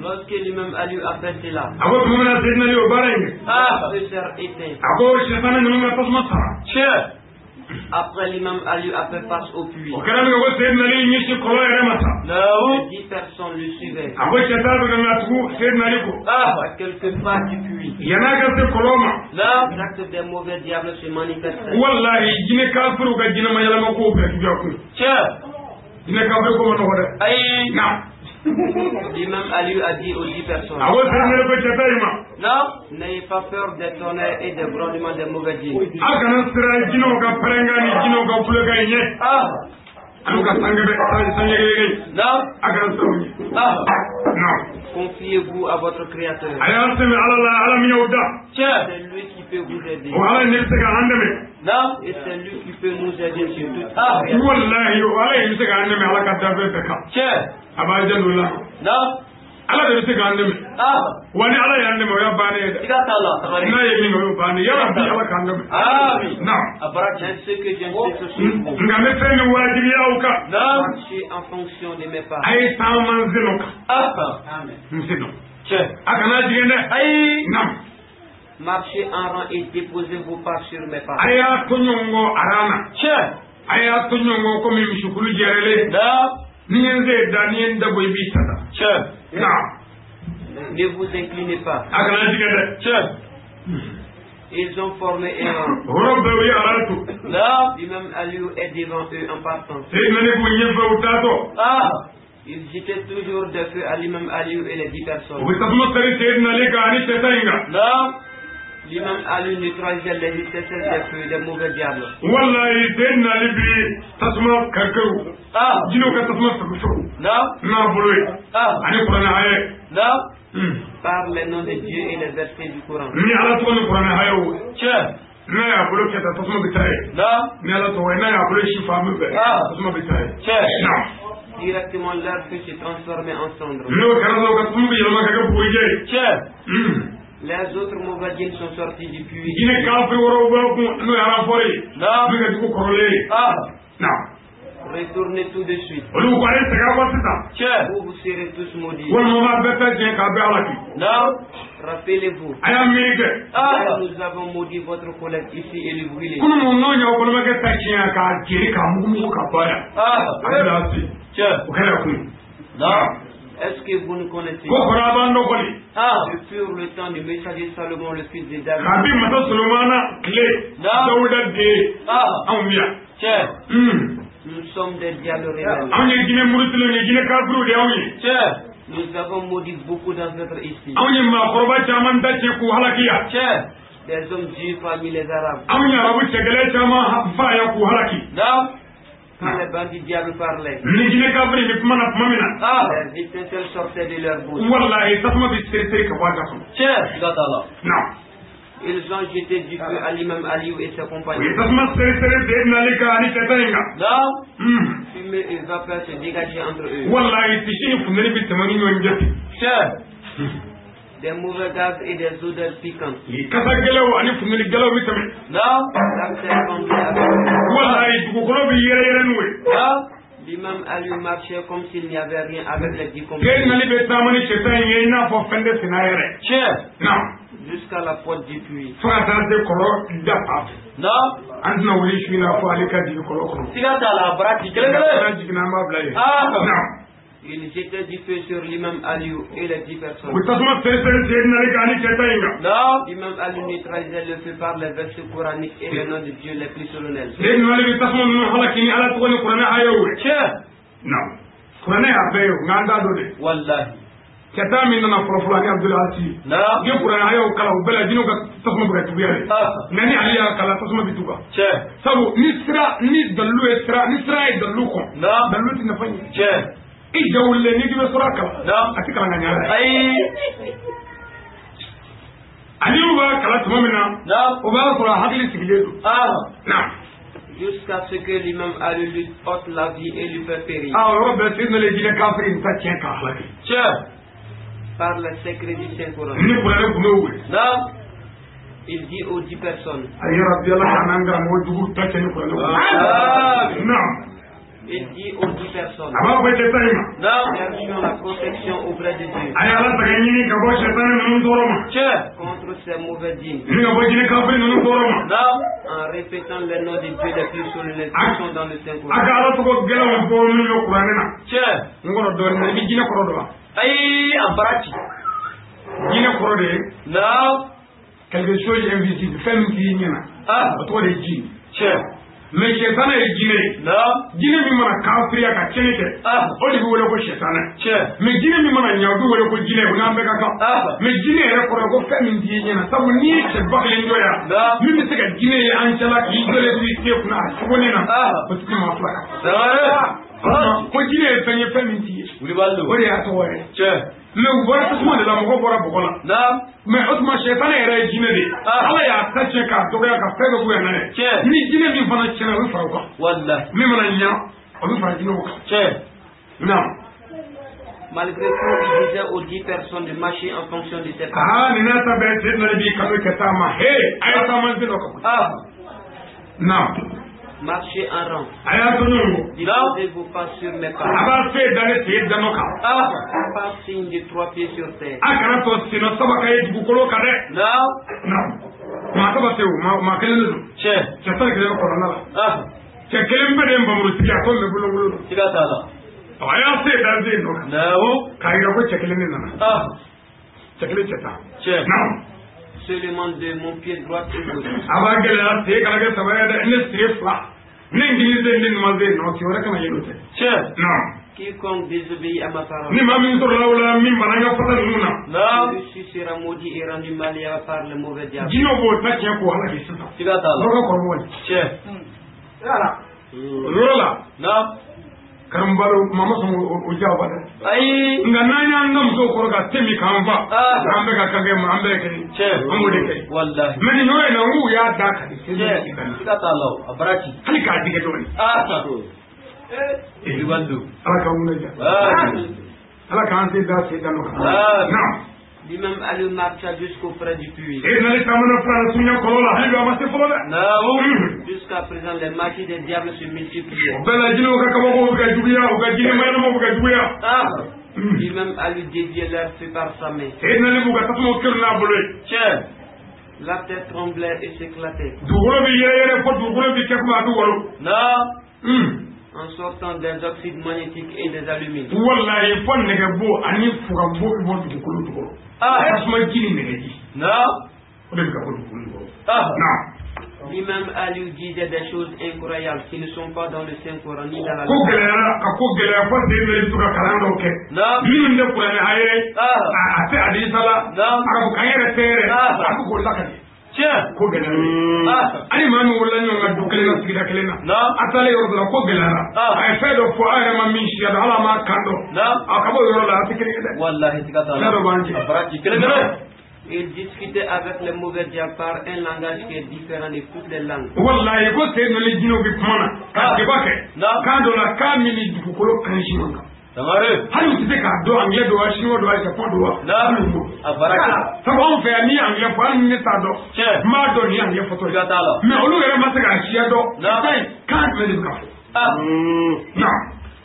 Lorsque l'imam Ali a fait cela, A ko tuma min na Seydina Ali o baara in kɛ. Le feu s'est éteint. A ko sɛtanɛ ninnu ka tasuma sara. Après, l'imam Ali a fait face au puits. O kɛra min kɛ, ko Seydina Ali ɲɛsin kɔlɔn yɛrɛ ma sa. 10 personnes le suivaient. A ko cɛ t'a bɛ ka na tugu Seydina Ali kɔ. À quelques pas du puits, Yan'a ka se kɔlɔn ma, les actes des mauvais diables se manifestaient. Walahi jinɛ kafiriw ka jinɛma yɛlɛma kow bɛɛ juguya kun. Jinɛ kafiri ko ma nɔgɔ dɛ. Naam. L'imam Ali a dit aux 10 personnes, A ko Seydina Ali ko cɛ ta in ma, n'ayez pas peur des tonnerres et des grondements des mauvais djinns. A kana siran jinɛw ka pɛrɛnkan ni jinɛw ka kulekan in ɲɛ. Ani ka sangɛbɛ sanjɛgɛjɛgɛ. A kana siran u ɲɛ. Naam. Confiez-vous à votre Créateur. A y'a sɛmɛ Ala la, Ala min y'aw da. C'est lui qui peut vous aider. O Ala in de bɛ se k'an dɛmɛ. Et c'est lui qui peut nous aider sur toute créature. Walahi o Ala in bɛ se k'an dɛmɛ Ala ka danfɛn bɛɛ kan. A b'a janto o la. Ala de bɛ se k'an dɛmɛ. Wa ni Ala y'an dɛmɛ, o y'a bannen ye dɛ. N'a ye min kɛ, o y'o bannen ye. Yarabi Ala k'an dɛmɛ. Naam. C'est ce que j'insiste sur vous. Nka n bɛ fɛn min wajibiya aw kan. Marchez en fonction de mes pas. A ye taama n sen nɔ kan. N sen nɔ. A kana jigin dɛ. Naam. Marchez en rang et déposez vos pas sur mes pas. A y'a to ɲɔgɔn kɔ aran na. A y'a to ɲɔgɔn kɔ komi misikulu jɛrɛlen. Ni ye n sen da, ni ye n dabɔ, i b'i ta da. Naam. Ne vous inclinez pas. A kana jigin dɛ. Ils ont formé un rang. O yɔrɔ bɛɛ u ye aran to. L'imam Aliou est devant eux en partant. Seydina Ali b'u ɲɛfɛ u taatɔ. Ils jetaient toujours des feux à l'imam Aliou et les 10 U personnes. bɛ tasuma seri Seydina Ali kan ani cɛ ta in kan. L'imam Ali neutralisait les étincelles des feux des mauvais diables. Wallahi Seydina Ali bi tasuma karkaru. Jinɛw ka tasuma fɛgɛ. N'a bolo ye. Ani kuranɛ haya. Par les noms de Dieu et les versets du Coran. Ni Ala tɔgɔ ni kuranɛ hayaw. N'a y'a bolo kɛ tan tasuma bɛ taa ye. Ni Ala tɔgɔ ye n'a y'a bolo si fan min fɛ tasuma bɛ taa ye. Directement leur feu se transformait en cendre. N'o kɛra dɔrɔn ka tasuma bɛ yɛlɛma ka kɛ bugurijɛ ye. Les autres mauvais djinns sont sortis du puits. Jinɛ kafiri wɛrɛw b'a kun n'o ye renfort ye. Min ka jugu kɔrɔlen ye. Retournez tout de suite. Olu ko a ye segin a kɔ sisan. Ou vous serez tous maudits. Walima b'a bɛɛ ta tiɲɛ k'a bɛɛ halaki. Rappelez-vous. A y'a miiri kɛ. Nous avons maudit votre collègue ici et le brûlé. Kunun n'o y'aw balimakɛ ta tiɲɛ k'a jeni k'a mugu mugu k'a ban yan. A bɛ bila se. O kɛra kun. Est-ce que vous nous connaissez? Ko kɔrɔ a b'an dɔn kɔni. Depuis le temps du messager Salomon, le fils de David. Kabi masa Solomana tile. Dawuda den. Anw bɛ yan. Nous sommes des diables rebelles. Anw ye jinɛ murutilenw ye jinɛ kafiriw de y'anw ye. Nous avons maudit beaucoup d'ancêtres ici. Anw ye maakɔrɔba caman da tiɲɛ k'u halaki yan. Des hommes durs parmi les Arabes. Anw ye arabu cɛgɛlɛn caman fa yan k'u halaki. Quand les bandits diables parlaient, ni jinɛ kafiri bɛ kuma na tuma min na. Les étincelles sortaient de leur bouche. Walahi tasuma bɛ seri seri ka bɔ a da kɔnɔ. Ils ont jeté du feu à l'imam Aliou et ses compagnons. U ye tasuma seri seri Seydina Ali kan ani cɛ tan in kan. Fumée et vapeur se dégageaient entre eux. Walahi tisi ni funteni bɛ tɛmɛ ni ɲɔgɔn cɛ. Des mauvais gaz et des odeurs piquantes. Kasa gɛlɛnw ani funteni gɛlɛnw bɛ tɛmɛ. La terre tremblait avec eux. Walahi dugukolo bɛ yɛrɛ yɛrɛ n'u ye. L'imam Ali marchait comme s'il n'y avait rien avec les dix compagnons. Seydina Ali bɛ taama ni cɛ tan in ye i n'a fɔ fɛn tɛ senna yɛrɛ. Jusqu'à la porte du puits. Fo ka taa se kɔlɔn da fan fɛ. An tɛna wuli su in na fo ale ka jigin kɔlɔn kɔnɔ. Siga t'a la a bara ci kelen kelen. N'a jiginna an b'a bila yen. Il jetait du feu sur l'imam Aliou et les 10 personnes. U tasuma seri seri Seydina Ali kan ani cɛ tan in kan. L'imam Aliou neutralisait le feu par les versets coraniques et les noms de Dieu les plus solennels. Seydina Ali bɛ tasuma ninnu halaki ni Ala tɔgɔ ni kuranɛ ayaw ye. Kuranɛ y'a bɛɛ ye o nka an t'a dɔn dɛ. Walahi. Cɛ tan min nana fɔlɔ fɔlɔ ani Abdul Asi. Ni kuranɛ ayaw kalan o bɛɛ la jinɛw ka tasuma bɛ ka juguya de. Nka ni Ale y'a kalan tasuma bɛ t'u kan. Sabu ni sira ni dalilu ye sira ni sira ye dalilu kɔn. Dalilu tɛ nafa ɲɛ. I ja wulilen n'i k'i bɛ sɔrɔ a kalan. A tɛ kalan ka ɲɛ dɛ. Ayi. Aliyu b'a kalan tuma min na. O b'a sɔrɔ a hakili sigilen don. Jusqu'à ce que l'imam Ali lui ôte la vie et lui fait périr. O yɔrɔ bɛɛ Seydina Ali jinɛ kafiri in ta tiɲɛ k'a halaki. Par le secret du Saint-Coran. Ni kuranɛ kun bɛ wuli. Il dit aux 10 personnes. Ayi rabbi Ala k'an karamɔgɔ jugu ta tiɲɛ ni kuranɛ kun. Il dit aux 10 personnes. A b'a fɔ cɛ tan in ma. Cherchons la protection auprès de Dieu. A ye Ala saga ɲini ka bɔ sɛtanɛ ninnu tɔɔrɔ ma. Contre ces mauvais djinns. Ni ka bɔ jinɛ kafiri ninnu tɔɔrɔ ma. En répétant les noms de Dieu les plus solennels qui sont dans le Saint-Coran. A ka Ala tɔgɔ gɛlɛnw fɔ minnu bɛ kuranɛ na. N kɔrɔ dɔɔnin na i bɛ jinɛ kɔrɔ dɔn wa? Ayi a bara ci. Jinɛ kɔrɔ de ye. Quelque chose invisible fɛn min t'i ɲɛna. O tɔgɔ de ye jin. Mais sɛtanɛ ye jinɛ ye. Jinɛ min mana kafiriya ka tiɲɛni kɛ o de bɛ wele ko sɛtanɛ. Mais jinɛ min mana ɲɛ o bɛ wele ko jinɛ o n'an bɛɛ ka kan. Mais jinɛ yɛrɛ kɔrɔ ye ko fɛn min t'i ɲɛna sabu n'i ye cɛ ba kelen jɔ yan min bɛ se ka jinɛ ye an cɛla k'i jɔlen to i sen kunna a cogonin na o tɛ maa fila kan. Ko jinɛ ye fɛn ye fɛn min t'i ye. O de y'a tɔgɔ ye. Mais u bɔra tasuma de la mɔgɔ bɔra bɔgɔ la. Mais o tuma sɛtanɛ yɛrɛ ye jinɛ de ye. Ala y'a ta tiɲɛ k'a dɔgɔya ka fɛn bɛɛ bɔ yan n'a ye. Ni jinɛ min fana tiɲɛna o bɛ fara o kan. Min mana ɲɛ o bɛ fara jinɛw kan. Malgré tout, il disait aux 10 personnes de marcher en fonction de ses pas. Nin n'a ta bɛɛ Seydina Ali b'i kanto cɛ tan ma. A ye taama sen dɔ kan. Marchez en rang. A y'a to ɲɔgɔn kɔ. Disposez vos pas sur mes pas. A b'a sen da ne sen danɔ kan. Pas signe de 3 pieds sur terre. A kana to sennɔ saba ka ye dugukolo kan dɛ. Maa saba tɛ o maa kelen de don. Cɛ 11 bɛ kɔnɔna la. Cɛ kelen bɛɛ de ye npanmurutigi a ko n bɛ bolokolo don. Siga t'a la. A y'a sen da sen nɔ kan. K'a yira ko cɛ kelen de nana. Cɛ kelen cɛ tan. Seulement de mon pied droit et gauche. A b'a gɛlɛya sen kana kɛ saba ye dɛ ne sen fila. Ne ngili sen ne numan sen nɔ sen wɛrɛ kana yɛlɛ o tɛ. Quiconque désobéit à ma parole, ni maa min sɔrɔla o la min banna n ka fɔta ninnu na, celui-ci sera maudit et rendu malléable par le mauvais diable. Jinɛw b'o ta tiɲɛ k'o halaki sisan. Siga t'a la. Dɔ ka kɔrɔbɔ ye. Tiɲɛ. Yala. O yɔrɔ la. Naam. Karamɔgɔ maa ma sɔn o jaabi dɛ. Ayi. Nka n'an y'an ka musow kɔrɔ ka te min k'an fa. An bɛ ka kan kɛ ma an bɛɛ kɛ. Tiɲɛ. An b'o de kɛ. Walahi. Mɛ nin yɔrɔ in na n k'u y'a da ka di. Tiɲɛ. Siga t'a la o a bara ci. Hali k'a digi dɔɔnin. Wulibali don. Ala k'an wuli ja. Ala k'an se da se da nɔ kan. Naam. L'imam Ali marcha jusqu'auprès du puits. E nali taamana fara sunya kɔlɔ la hali bi a ma se fɔlɔ dɛ. Naamu. Jusqu'à présent, les magies des diables se multipliaient. O bɛɛ la jinɛw ka kabakow bɛ ka juguya, u ka jinɛ mayɛlɛmaw bɛ ka juguya. L'imam Ali déviait leur feu par sa main. E nali b'u ka tasumaw kɛrɛ n'a bolo ye. Tiɲɛ. La terre tremblait et s'éclatait. Dugukolo bɛ yɛrɛ yɛrɛ fo dugukolo bɛ kɛ komi a bɛ walo. Naamu. En sortant des oxydes magnétiques et des alumines. Wallahi fo nɛgɛbo ani fugabo bɛ bɔ dugukolo jukɔrɔ. Tasuma ji ni nɛgɛji. Naam. O de bɛ ka bɔ dugukolo jukɔrɔ. Naam. L'imam Ali disait des choses incroyables qui ne sont pas dans le Saint-Coran ni dans la. Ko gɛlɛyara ka ko gɛlɛya fo den bɛ to ka kalan dɔw kɛ. Naam. Minnu tɛ kuranɛ a ye. A tɛ hadisa la. Naam. Arabukan yɛrɛ tɛ yɛrɛ. A bɛ k'o lakali. Tiɲɛ. Ko gɛlɛyara. Hali maa min wolola ɲɔgɔn kan du kelen na sigida kelen na. Naam. A taalen yɔrɔ dɔ la ko gɛlɛyara. A ye fɛn dɔ fɔ a yɛrɛ ma min siya dɔn hali a m'a kan dɔn. Naam. A ka bɔ o yɔrɔ la a tɛ kelen ye dɛ. Walahi siga t'a la. Fɛn dɔ b'an cɛ. A bara ci kelen kelen. Il discutait avec les mauvais diables par un langage qui est différent de toutes les langues. Wallahi ko sen nali jinɛw bɛ kuma na. Ka débat kɛ. Naam. Kan dɔ la kan min ni dugukolo kan si man kan. Sangare. Hali u tɛ se k'a dɔn anglais don wa chinois don wa japon don wa. Naam. A bara ci. Sabu anw fɛ yan n'i ye anglais fɔ hali ni ne t'a dɔn. Tiɲɛ. N b'a dɔn nin ye anglais fɔtɔ ye. Siga t'a la. Mais olu yɛrɛ ma se k'a siya dɔn. Naam. Kan jumɛn de bɛ ka fɔ. Naam.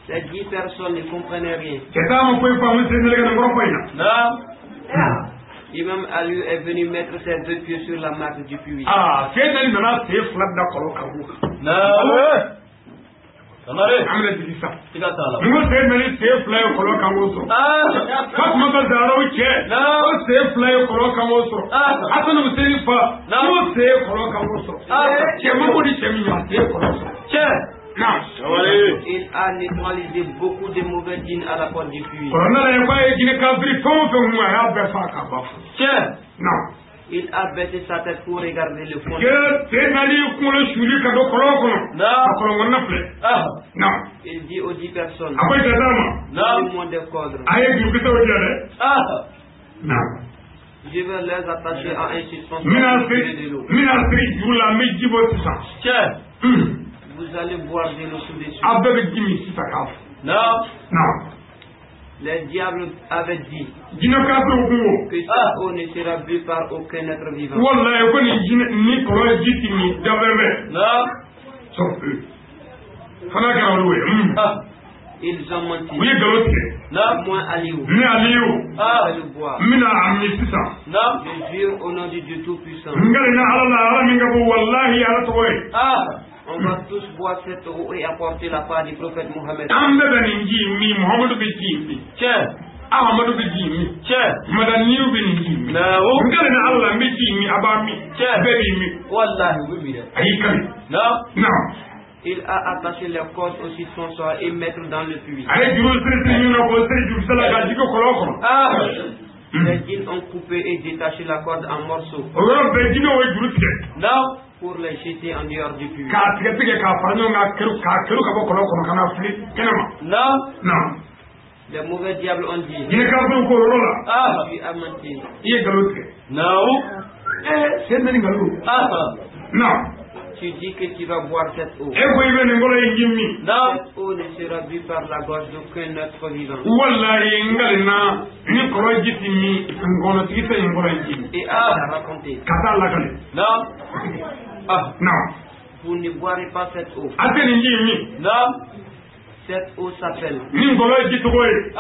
Ces 10 personnes ne comprenaient rien. Cɛ t'a ma foyi faamu sen nali ka nin kɔrɔ fɔ in na. Naam. L'imam Ali est venu mettre ses deux pieds sur la marque du puits. Ah, sen nali nana sen fila da kɔlɔn kan k'u kan. Naam. Sangare. An bɛna jigin sisan. Siga t'a la. N ko sen nali sen fila ye kɔlɔn kan k'o sɔrɔ. Fatumata Zaharaw cɛ. Naam. Ko sen fila ye kɔlɔn kan k'o sɔrɔ. Hassan Hussein fa. Naam. Ko sen ye kɔlɔn kan k'o sɔrɔ. Cɛ ma ko ni cɛ min ye a sen ye kɔlɔn sɔrɔ. Tiɲɛ. Naam. Il a neutralisé beaucoup de mauvais djinns à la porte du puits. Kɔlɔn nana ye k'a ye jinɛ kafiri fɛn o fɛn mun a y'a bɛɛ fa k'a ban. Tiɲɛ. Naam. Il a baissé sa tête pour regarder le fond. Sen nali kunkolo suli ka don kɔlɔn kɔnɔ. Naam. Ka kɔlɔn kɔnɔna filɛ. Naam. Il dit aux 10 personnes. A ko cɛ t'a ma. Naam. Donnez-moi des cordes. A ye jurukisɛw di yan dɛ. Naam. Je vais les attacher à un suspensoire N bɛna pour tirer de l'eau. siri n bɛna siri juru la n bɛ ji bɔ sisan. Tiɲɛ. Vous allez boire de l'eau tout de suite. Aw bɛɛ bɛ ji min sisan k'a fɔ. Naam. Naam. Les diables avaient dit Jinɛ kafiriw kun ko. que cette eau ne sera bue par aucun être vivant. Wallahi ko nin jinɛ ni kɔlɔn ji ti min dafɛn bɛɛ. Naam. Sauf eux. Fana kɛra olu ye. Ils ont menti. U ye nkalon tigɛ. Naam. Moi Aliou. Ne Aliou. Je vais le boire. N bɛna a min sisan. Naam. Je jure au nom du Dieu Tout-Puissant. N kalenna Ala la Ala min ka bon wallahi Ala tɔgɔ ye. On va tous boire cette eau et apporter la part du prophète Mohammed. An bɛɛ bɛ nin ji min Muhamadu bɛ ji min. Tiɲɛ. Ahamadu bɛ ji min. Tiɲɛ. Madaniyu bɛ nin ji min. Naam. N kalenna Ala la n bɛ ji min a b'a min. Tiɲɛ. Bɛɛ b'i min. Wallahi u bɛ min dɛ. A y'i kali. Naam. Naam. Il a attaché les cordes au suspensoir et mettre dans le puits. A ye juru siri siri ɲɔgɔn na k'o siri jurukisɛ la k'a jigin kɔlɔn kɔnɔ. Les djinns ont coupé et détaché la corde en morceaux. O yɔrɔ bɛɛ jinɛw ye juru tigɛ. Naam. Pour les jeter en dehors du puits. K'a tigɛ tigɛ k'a fara ɲɔgɔn kan k'a kɛrɛ ka bɔ kɔlɔn kɔnɔ ka na fili kɛnɛma. Naam. Naam. Les mauvais diables ont dit. Jinɛ kafiriw ko o yɔrɔ la. Tu as menti. I ye nkalon tigɛ. Naam. Sen tɛ ni nkalon. Naam. Tu dis que tu vas boire cette eau. E ko i bɛ nin kɔlɔn in ji min. Naam. Cette eau ne sera bue par la gorge d'aucun être vivant. Wallahi n kalenna ni kɔlɔn ji ti min nkɔnɔtigi tɛ nin kɔlɔn in ji min. Et à la raconter. Ka taa lakale. Naam. Naam. Vous ne boirez pas cette eau. A tɛ nin ji in min. Naam. Cette eau s'appelle. Nin kɔlɔn ye ji tɔgɔ ye.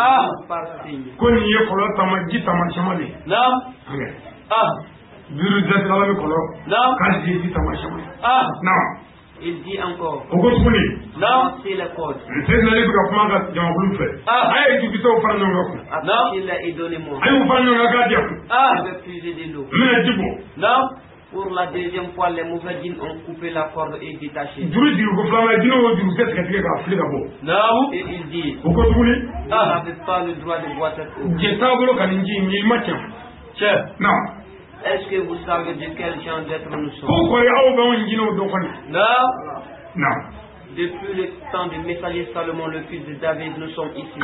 Par signe. Ko nin ye kɔlɔn taama ji taamasiyɛn de ye. Naam. Duuru jate ala bɛ kɔlɔn. Naam. K'a ji ye ji taamasiyɛn ye. Naam. Il dit encore. O ko tuguni. Naam. C'est la corde. Sen nali bɛ ka kuma ka jamakulu fɛ. A ye jurukisɛw fara ɲɔgɔn kan kun. Attachez-la et donnez-moi. A y'u fara ɲɔgɔn kan k'a di yan kun. Je vais puiser de l'eau. N bɛna ji bɔ. Naam. Pour la deuxième fois, les mauvais djinns ont coupé la corde et détaché. Et ils disent, vous n'avez pas le droit de boire cette eau. Non. Est-ce que vous savez de quel genre d'être nous sommes? Non. Non. Depuis le temps du messager Salomon, le fils de David, nous sommes ici.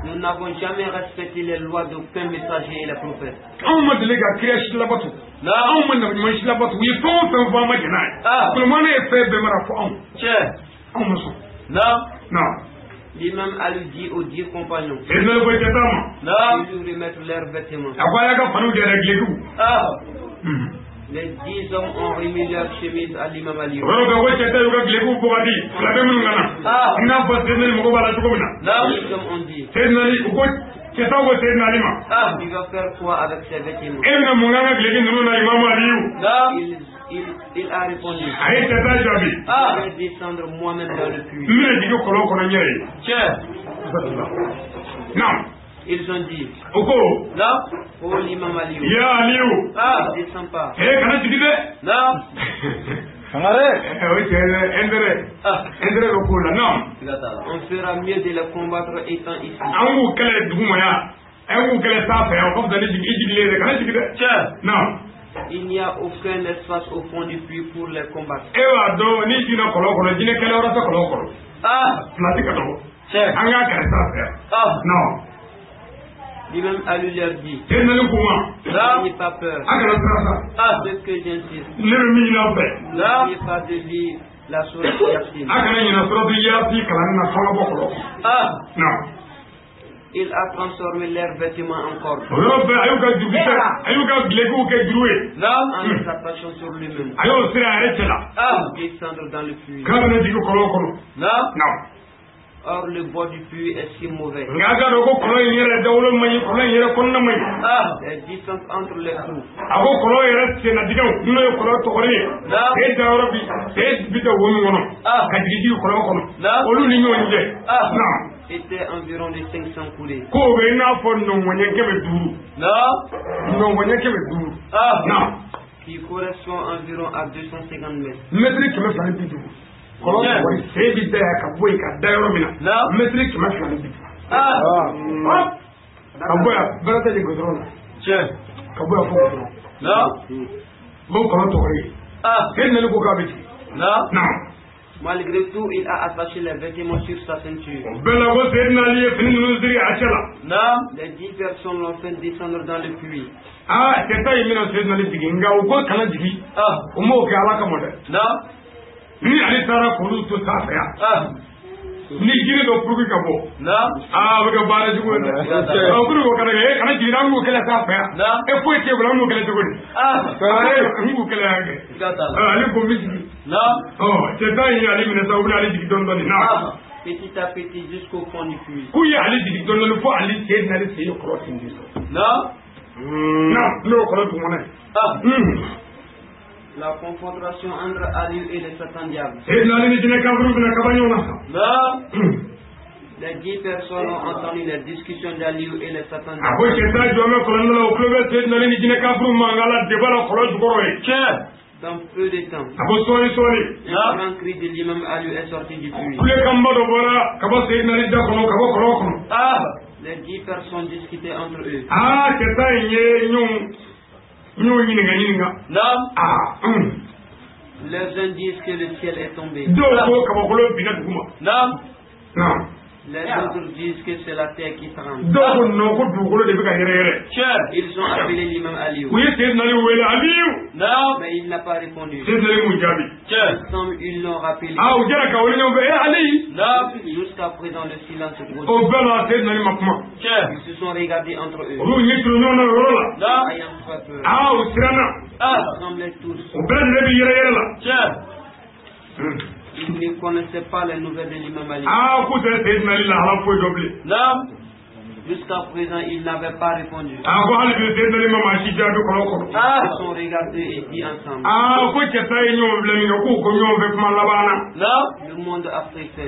Nous n'avons jamais respecté les lois d'aucun messager et les prophètes. Non. L'imam Ali dit aux 10 compagnons de lui remettre leurs vêtements. Les 10 hommes ont remis leur chemise à l'imam Ali. Les 10 hommes ont dit, tu vas faire quoi avec ces vêtements? Il a répondu, je vais descendre moi-même dans le puits. Ils ont dit, oh l'imam Aliou, ne descends pas. On fera mieux de les combattre étant ici. Il n'y a aucun espace au fond du puits pour les combattre. L'imam Ali leur dit, n'ayez pas peur. Ce que j'insiste, n'ayez pas de lire la sourate Yasin. Il a transformé leurs vêtements en cordes. En les attachant sur lui-même. Descendre dans le puits. Or le bois du puits est si mauvais. La distance entre les trous était environ de 500 coulées. Qui correspond environ à 250 mètres. Malgré tout, il a attaché les vêtements sur sa ceinture. Les 10 personnes l'ont fait descendre dans le puits. Petit à petit jusqu'au fond du puits. La confrontation entre Ali et le Satan diable. Les 10 personnes ont entendu les discussions d'Ali et le Satan diable. Dans peu de temps, un grand cri de l'imam Ali est sorti du puits. Les 10 personnes discutaient entre eux. Les uns disent que le ciel est tombé. Les autres disent que c'est la terre qui tremble. Ils ont appelé l'imam Aliou. Mais il n'a pas répondu. Ensemble, ils l'ont rappelé. Jusqu'à présent, le silence grosse. Ils se sont regardés entre eux. Ayant très peur. Ils tremblaient tous. Ils ne connaissaient pas les nouvelles de l'imam Ali. Jusqu'à présent, ils n'avaient pas répondu. Ils se sont regardés et dit ensemble. Le monde a pris fin.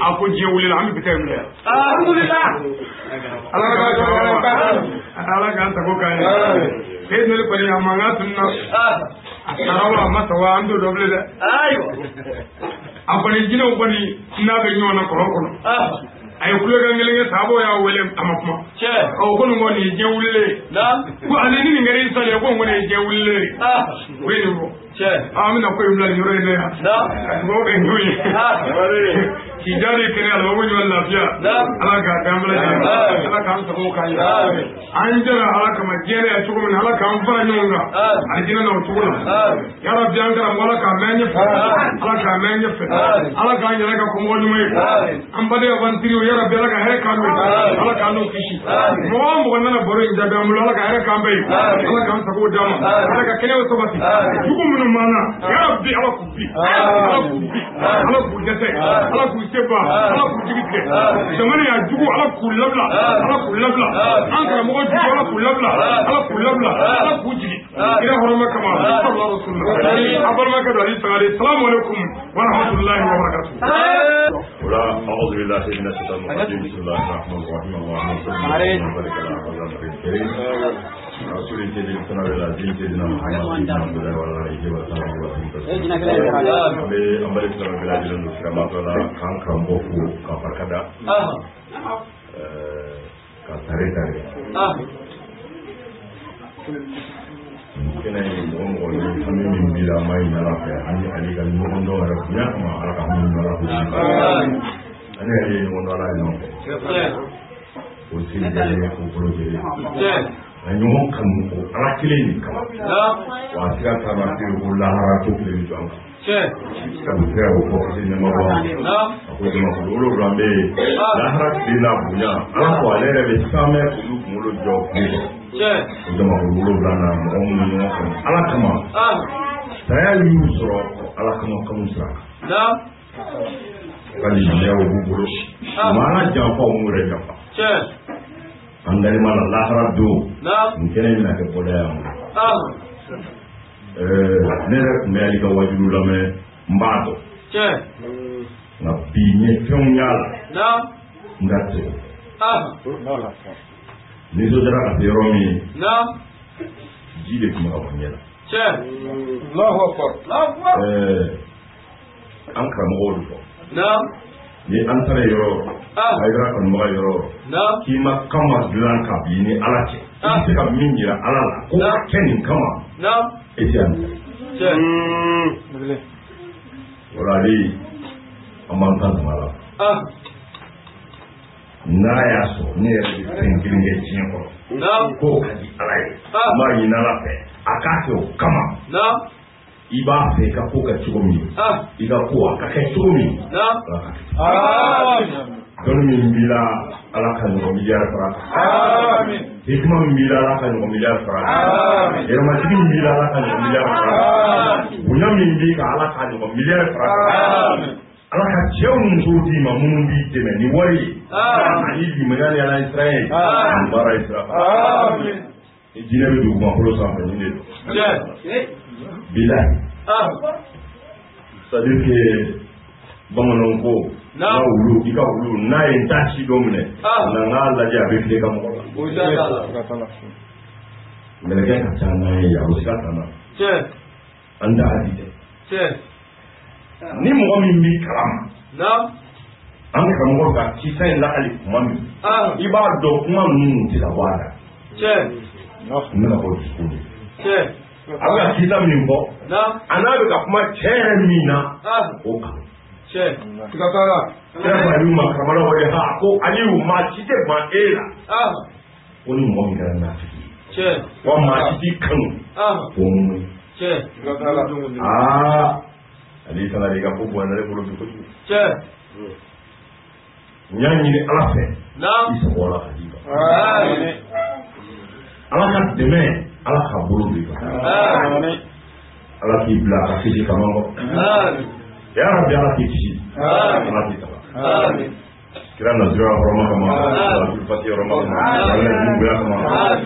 A ye kulekan kelen kɛ saabo y'a wele a ma kuma ɔ ko nin kɔni ye diɲɛ wulilen ye ko ale ni nin kɛra i salen ye ko nin kɔni ye diɲɛ wulilen ye o ye nin fɔ an bɛna ko in bila nin yɔrɔ in na yan ka dugawu kɛ ɲɔgɔn ye k'i jaabi kɛnɛ a la ko ɲɔgɔn lafiya ala k'a d'an bɛɛ lajɛlen ala k'an sago k'an ye an jɛra ala kama diɲɛ yan cogo min na ala k'an fara ɲɔgɔn kan alijinɛ na o cogo la yarabi an karamɔgɔ ala k'a mɛn ɲɛfɛ ala k'a mɛn ɲɛfɛ ala k'an yɛrɛ ka kɔmɔgɔ ɲuman ye an baden avantiriw yarabi ala ka hɛrɛ k'an ye ala k'an n'o kisi mɔgɔ o mɔgɔ nana baro in jaabi an bolo ala ka hɛrɛ k'an bɛɛ ye ala k'an sago d'an ma ala ka kɛnɛyaw sabati jugu minnu b'an na yarabi ala k'u bi ala k'u bi ala k'u dɛsɛ ala k'u seba ala k'u jigi tigɛ jamana y'a jugu ala k'u labila ala k'u labila an karamɔgɔ jugu ala k'u labila ala k'u labila ala k'u jigi kira hɔrɔma kama sallallahu alaihi wasallam a balimakɛ don Ali Sangare salamu alaikum wa rahmatullahi wa barakatuh. ولا أعوذ بالله من الشيطان الرجيم بسم الله الرحمن الرحيم اللهم صل وسلم على النبي الكريم رسول سيدنا العزيز سيدنا محمد بن عبد الله وعلى آله وصحبه وسلم. An bɛ silamɛ bɛɛ lajɛlen don siraba la k'an karamɔgɔ fo ka barika da ka tare tare. Kɛnɛ in mɔgɔ mɔgɔ ni hami min b'i la an b'a ɲini Ala fɛ ani ale ka ɲɔgɔn dɔn yɛrɛ bonya kama Ala ka hami ɲuman Ala k'o d'i ma. Ani ale ye ɲɔgɔn dɔn Ala ye ɲɔgɔn fɛ. O sen jɛlen o bolo jɛlen. A ɲɔgɔn kanu o Ala kelen de kama. Wa a sira taama se ko lahara ko tile bɛ jɔ an kan. Sabu sira y'o fɔ kisi nɛɛma b'a ma. A ko jamakulu wolonwula bɛ yen lahara tile n'a bonya Ala ko ale yɛrɛ bɛ sanmɛ k'olu kunkolo jɔ tile kɔrɔ. O jamakulu wolonwula na mɔgɔ minnu ɲɔgɔn kanu Ala kama. Saya y'u sɔrɔ Ala kama kanu sira kan. Ka limaniya o b'u bolo. U ma Ala janfa u m'u yɛrɛ janfa. An dalen b'a la lahara don nin kɛnɛ in bɛna kɛ bɔda y'an bolo. Ne yɛrɛ tun bɛ Ali ka wajilu lamɛn n b'a dɔn. Nka bi n ye fɛnw y'a la n ka tigɛ. Nisɔndiyara ka se yɔrɔ min ji de tun bɛ ka bɔ ɲɛ la. An karamɔgɔw de fɔ. Ni an taara yɔrɔ o yɔrɔ a yɛrɛ kanubaga yɔrɔ o yɔrɔ k'i ma kama dilan ka bi ni Ala cɛ i bɛ se ka min yira Ala la ko a kɛ nin kama e tɛ yan. O la ale an b'an ta sama la n'a y'a sɔrɔ ne yɛrɛ bɛ fɛn kelen kɛ diɲɛ kɔnɔ k'o ka di Ala ye n b'a ɲini Ala fɛ a k'a kɛ o kama. I b'a fɛ i ka ko kɛ cogo min i ka ko a ka kɛ cogo min Ala ka kɛ. Dɔnni min b'i la Ala ka ɲɔgɔn miliyari fara kan. Hikima min b'i la Ala ka ɲɔgɔn miliyari fara kan. Yɛrɛmatigi min b'i la Ala ka ɲɔgɔn miliyari fara kan. Bonya min b'i kan Ala ka ɲɔgɔn miliyari fara kan. Ala ka cɛw ni musow d'i ma minnu b'i dɛmɛ ni wari ye ani limaniya ni Ala ɲɛsiran ye ani baara ye sira kan. Ni jinɛ bɛ dugumakolo sanfɛ nin de don. Bilahi. C'est-à-dire que bamananw ko n'a wulu i ka wulu n'a ye n ta ci dɔ minɛ na n k'a lajɛ a bɛ file ka mɔgɔ la. Mɛlɛkɛ ka ca n'an ye yan o sira t'an na. An t'a di dɛ. Ni mɔgɔ min b'i kalama an karamɔgɔ ka kisa in lakali kuma min i b'a dɔn kuma ninnu tɛ ka bɔ a da. N bɛna bɔ dusukun de. A bɛ ka kisa min fɔ a n'a bɛ ka kuma cɛ yɛrɛ min na o kan. Kira ko Aliyu ma karamɔgɔ wele ha ko Aliyu maa si tɛ ban e la ko ni mɔgɔ min kɛra nafiki ye wa maa si t'i kanu ko mun ye. Aa Ali Sangare ka ko bonyana ne bolo bi kojugu. N y'a ɲini Ala fɛ i sago Ala ka d'i ma. Ala ka dɛmɛ Ala ka bolo b'i kan. Ala k'i bila a ka kisi kama kɔ. Ya Rabbi Ala k'i kisi. Ala k'i saba. Kira nasira hɔrɔma kama Abdul Fatih hɔrɔma kama Ala bonya kama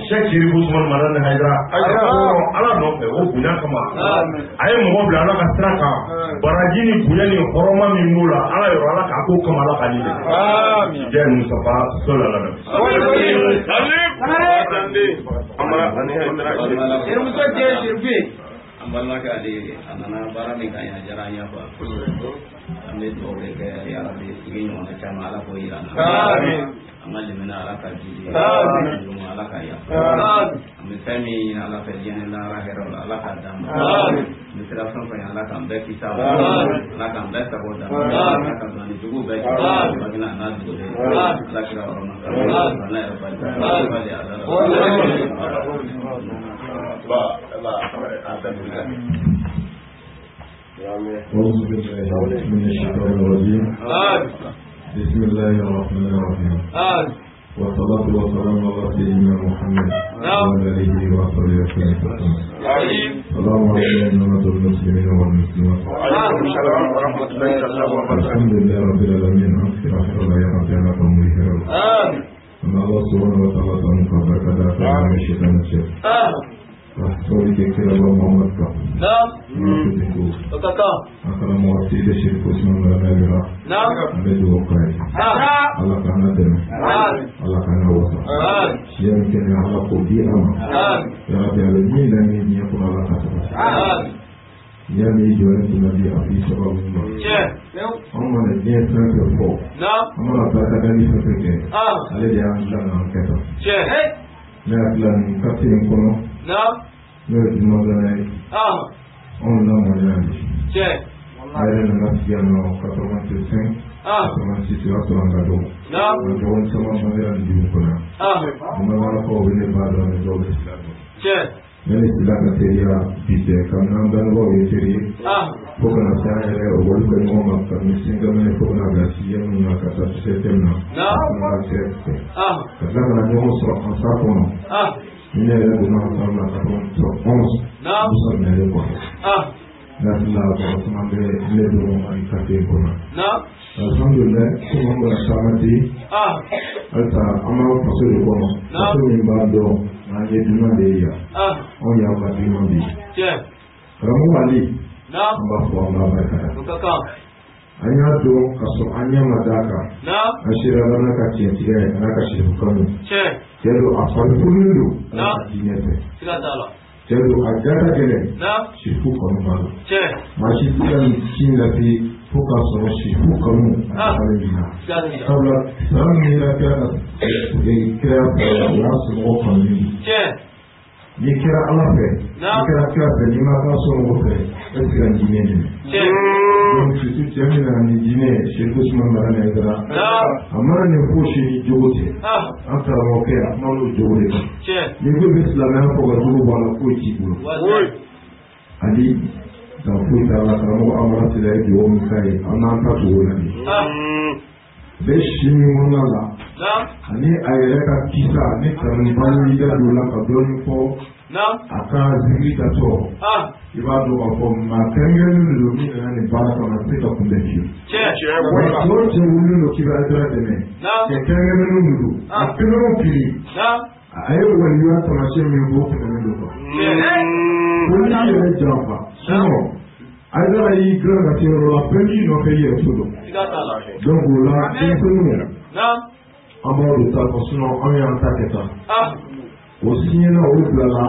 Cheikh Chérif Ousmane Madani Haidara Ala nɔfɛ o bonya kama a ye mɔgɔ bila Ala ka sira kan baraji ni bonya ni hɔrɔma min b'o la Ala yɔrɔ Ala k'a ko kama Ala ka nin dɛ jɛ Mustafa sɔlɔ la An balimakɛ ale a nana baara min kan a diyara an ye quoi an bɛ dugawu de kɛ yarabi sigi ɲɔgɔnna caman Ala k'o yira an na an ka limaniya Ala ka jidi Ala ka yafa an bɛ fɛn min ɲini Ala fɛ diɲɛ ni lahara hɛrɛ la Ala k'a d'an ma an bɛ sira fɛn fɛn Ala k'an bɛɛ kisi a ma Ala k'an bɛɛ sago d'an ma Ala ka bila ni juguw bɛɛ kisi bagina a n'a dogolen Ala kira hɔrɔma Ala yɛrɛ barika Ala ala أعوذ بالله من الشيطان الرجيم بسم الله الرحمن الرحيم والصلاة والسلام على سيدنا محمد وعلى آله وصحبه وسلم. السلام عليكم ورحمة المسلمين والمسلمات. وعليكم السلام ورحمة الله وبركاته. الحمد لله رب العالمين. أن الله سبحانه وتعالى تنقى الشيطان الشيطان. Sori ke kira ba Muhammad ka. Naam. Kaka. Akala mo ti de Chérif Ousmane Madani Haidara. Naam. An bɛ dugawu k'a ye. Ala k'an na dɛmɛ. Ala k'an na wasa. Siya min kɛnɛya Ala k'o di a ma. Yarabi a bɛ min laɲini diɲɛ kɔnɔ Ala k'a sabati. N'i y'a mɛn i jɔlen tun bi a b'i sababu ɲuman. Anw mana diɲɛ fɛn fɛn fɔ. An mana barikadali fɛn fɛn kɛ. Ale de y'an dilan k'an kɛ tan. Ne hakili la nin quartier in kɔnɔ. N'o ye Jumadana ye. Anw lamɔna yan bi. A yɛrɛ nana sigi yan nɔ 85 86 o y'a sɔrɔ an ka dɔgɔ. An dɔgɔnin caman bangera nin dugu kɔnɔ yan. Bamanankaw bɛ ne ba dɔn ni dɔw bɛ Sila dɔn. Ne ni Sila ka teriya bi tɛ kabini an bangebaaw ye teri ye. Fo kana se an yɛrɛ olu kɛ ɲɔgɔn ma kabini cinquième fo kana bila sixième na ka taa septième na. Ka tila ka na ɲɔgɔn sɔrɔ an sa kɔnɔ. Ni ne yɛrɛ donna an sa na 91 Musa minɛlen kɔfɛ. Ne hakili la mɔgɔ caman bɛ ne dɔn ani quartier in kɔnɔ. Alhamdulilayi komi an bɔra taama di halisa an b'an faso de kɔnɔ. Faso min b'a dɔn n'an ye dunan de ye yan. Anw y'aw ka dunan de ye. Karamɔgɔ Ali an b'a fɔ an b'a barikada. An y'a dɔn ka sɔrɔ an ɲɛ ma d'a kan. An sera n'a ka tiɲɛtigiya ye a n'a ka sirifukan ye. Cɛ don a farifununen don ala ka diinɛ fɛ. Cɛ don a ja ka gɛlɛn sirifu kanu b'a la. Maa si tɛ ka nin ci in lase fo k'a sɔrɔ sirifu kanu a falen b'i la. Sabula san min yera kira ka kira fɛ o y'a somɔgɔw kanu don. N'i kɛra Ala fɛ n'i kɛra kira fɛ n'i ma k'a somɔgɔw fɛ e tɛ se ka diinɛ minɛ. Donc surtout cɛ min nana ni diinɛ ye Chérif Ousmane Madani Haidara a mana nin fosi ni jogo tɛ an karamɔgɔkɛ a kuma n'o jogo de kan. N'i ko i bɛ silamɛya fɔ ka jogo bɔ a la foyi t'i bolo. Ali dan foyi t'a la karamɔgɔ Amara Sila ye dugawu min k'a ye an n'an ta tugu o la bi. Bɛ si min kɔnɔna la ani a yɛrɛ ka kisa ni kanuba y'i da don la ka dɔɔnin fɔ a ka zikiri ka tɔ i b'a dɔn k'a fɔ maa kɛrɛnkɛrɛnnen de don min nana nin baara kama a tɛ se ka kunbɛn fiyewu. Wa cɛ o cɛ wulilen don k'i bɛ Haidara dɛmɛ cɛ kɛrɛnkɛrɛnnen de don a kelen o kelen a ye waliya taamasiyɛn min fɔ o tɛmɛnen don quoi. Ko n'i yɛrɛ janfa sinon Haidara y'i dilan ka se yɔrɔ la fɛn b'i nɔfɛ i yɛrɛ t'o dɔn. Donc o la denmisɛnninw an b'aw de ta fɔ sinon anw y'an ta kɛ tan. O siɲɛna o bilala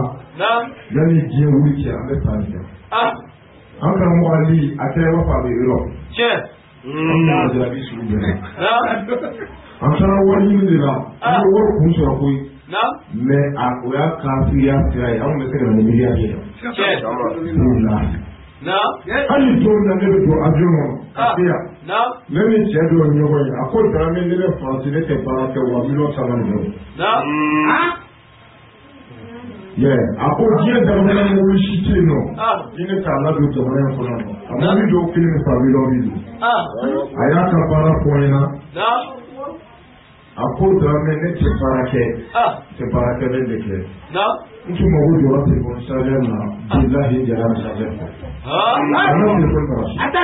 yanni diɲɛ wuli cɛ an bɛ taa nin kɛ. An karamɔgɔ Ali a kɛra i b'a fɔ a bɛ Europe. An bɛna jarabi sugu bɛɛ la. An taara wari ɲini de la an ye wari kun sɔrɔ koyi. Mais a o y'a kafiriya sira ye anw bɛ se ka na ni miliyari ye yan. Hali don min na ne bɛ don avion kɔnɔ ka se yan ne ni cɛ dɔ ye ɲɔgɔn ye a ko Darame ne bɛ Faransi ne tɛ baara kɛ wa miliyɔn caman de bɛ. A ko diɲɛ jamana mobili si tɛ yen nɔ ni ne t'a ladon jamana in kɔnɔ a mobili dɔw kelen bɛ san miliyɔn 50. A y'a ka baara fɔ n ɲɛna. A ko Dramé ne tɛ baara kɛ tɛ baara kɛlen de kɛ n tun mago jɔra téléphone chargeur na bilahi n jɛra chargeur kɔ a ma téléphone ta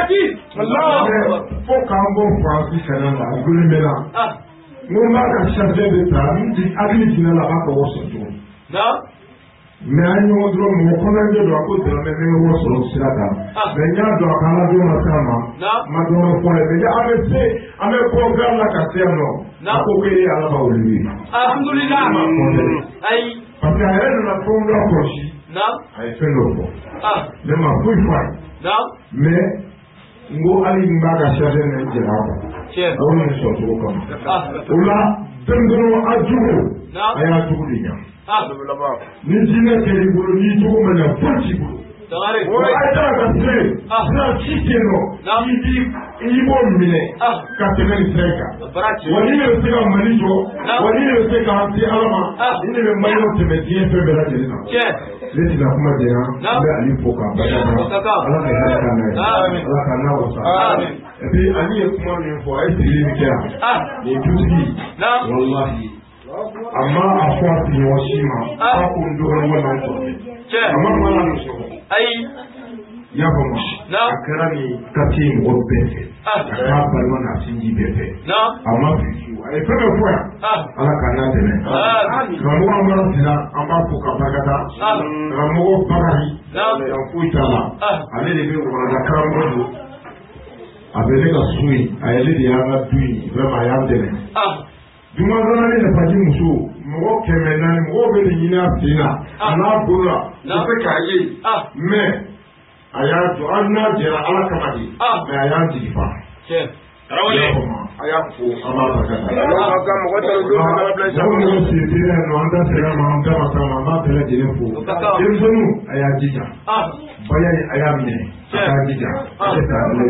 fo k'an bɔ Faransi ka na a gulen bɛ na n ko n b'a ka chargeur de ta n hakili jiginna la a b'a ka wari sɔrɔ cogo mais an ɲɔgɔn dɔrɔn mɔgɔ kɔnɔnajɛ don a ko Dramé n bɛ wari sɔrɔ sira kan mais n y'a dɔn a ka ala don ma s'a ma n ma dɔ wɛrɛ fɔ a ye mais an bɛ se an bɛ bɔ gare la ka se yan nɔ a ko k'e ye ala ka wuli ye. Alhamdulilah. Ayi. Parce que a yɛrɛ nana fɛn dɔ kɔlɔsi. A ye fɛn dɔ fɔ. Ne ma foyi fɔ a ye. Mais n ko hali n b'a ka chargeur na n jɛra a kɔ. A ko nin sɔrɔ cogo kama. O la denmisɛnninw a jugu a y'a jugu de ɲa. Ni jinɛ kɛr'i bolo n'i jogo ma ɲa foyi t'i bolo. Wa a taara ka sira ye sira ci tɛ yen nɔ i b'o minɛ ka tɛmɛ nin sira in kan. Wa ni de bɛ se ka Mali jɔ wa ni de bɛ se k'an se Ala ma ni de bɛ Maliyɛnw tɛmɛ diɲɛ fɛn bɛɛ lajɛlen na. Ne tɛna kuma jɛya n bɛ Ali fo k'a barikada Ala ka hɛrɛ k'an n'a ye Ala k'an n'a wasa. Et puis Ali ye kuma min fɔ a ye sigili min kɛ yan nin dutigi walahi a ma a fɔ a sigiɲɔgɔn si ma k'a ko n dɔgɔnin walima n kɔrɔkɛ a ma kuma la muso kɔ. Ayi. I y'a faamu a kɛra nin quartier mɔgɔ bɛɛ fɛ a k'a balima n'a sinji bɛɛ fɛ a ma fili fiyewu a ye fɛn bɛɛ fɔ yan Ala k'an n'a dɛmɛ. Karamɔgɔ an bɔra Sina an b'a fo ka barikada karamɔgɔ Bakari yan foyi t'a la ale de bɛ warada karamɔgɔ don a bɛ ne ka so yen a yɛrɛ de y'an ka du in vraiment a y'an dɛmɛ. Jumadonna ni nafaji muso mɔgɔ 400 mɔgɔw bɛ nin ɲini a sen na a n'a bolo la u bɛ k'a ye mais a y'a jɔ hali n'a jɛra Ala kama de mais a y'an jigi fa. A y'a fo an b'a barika da. Mɔgɔ minnu sen tɛ yan nɔ an da sera a ma an da ma s'a ma an b'a bɛɛ lajɛlen fo. Denmisɛnninw a y'a jija baya in a y'a minɛ a k'a jija a tɛ taa ala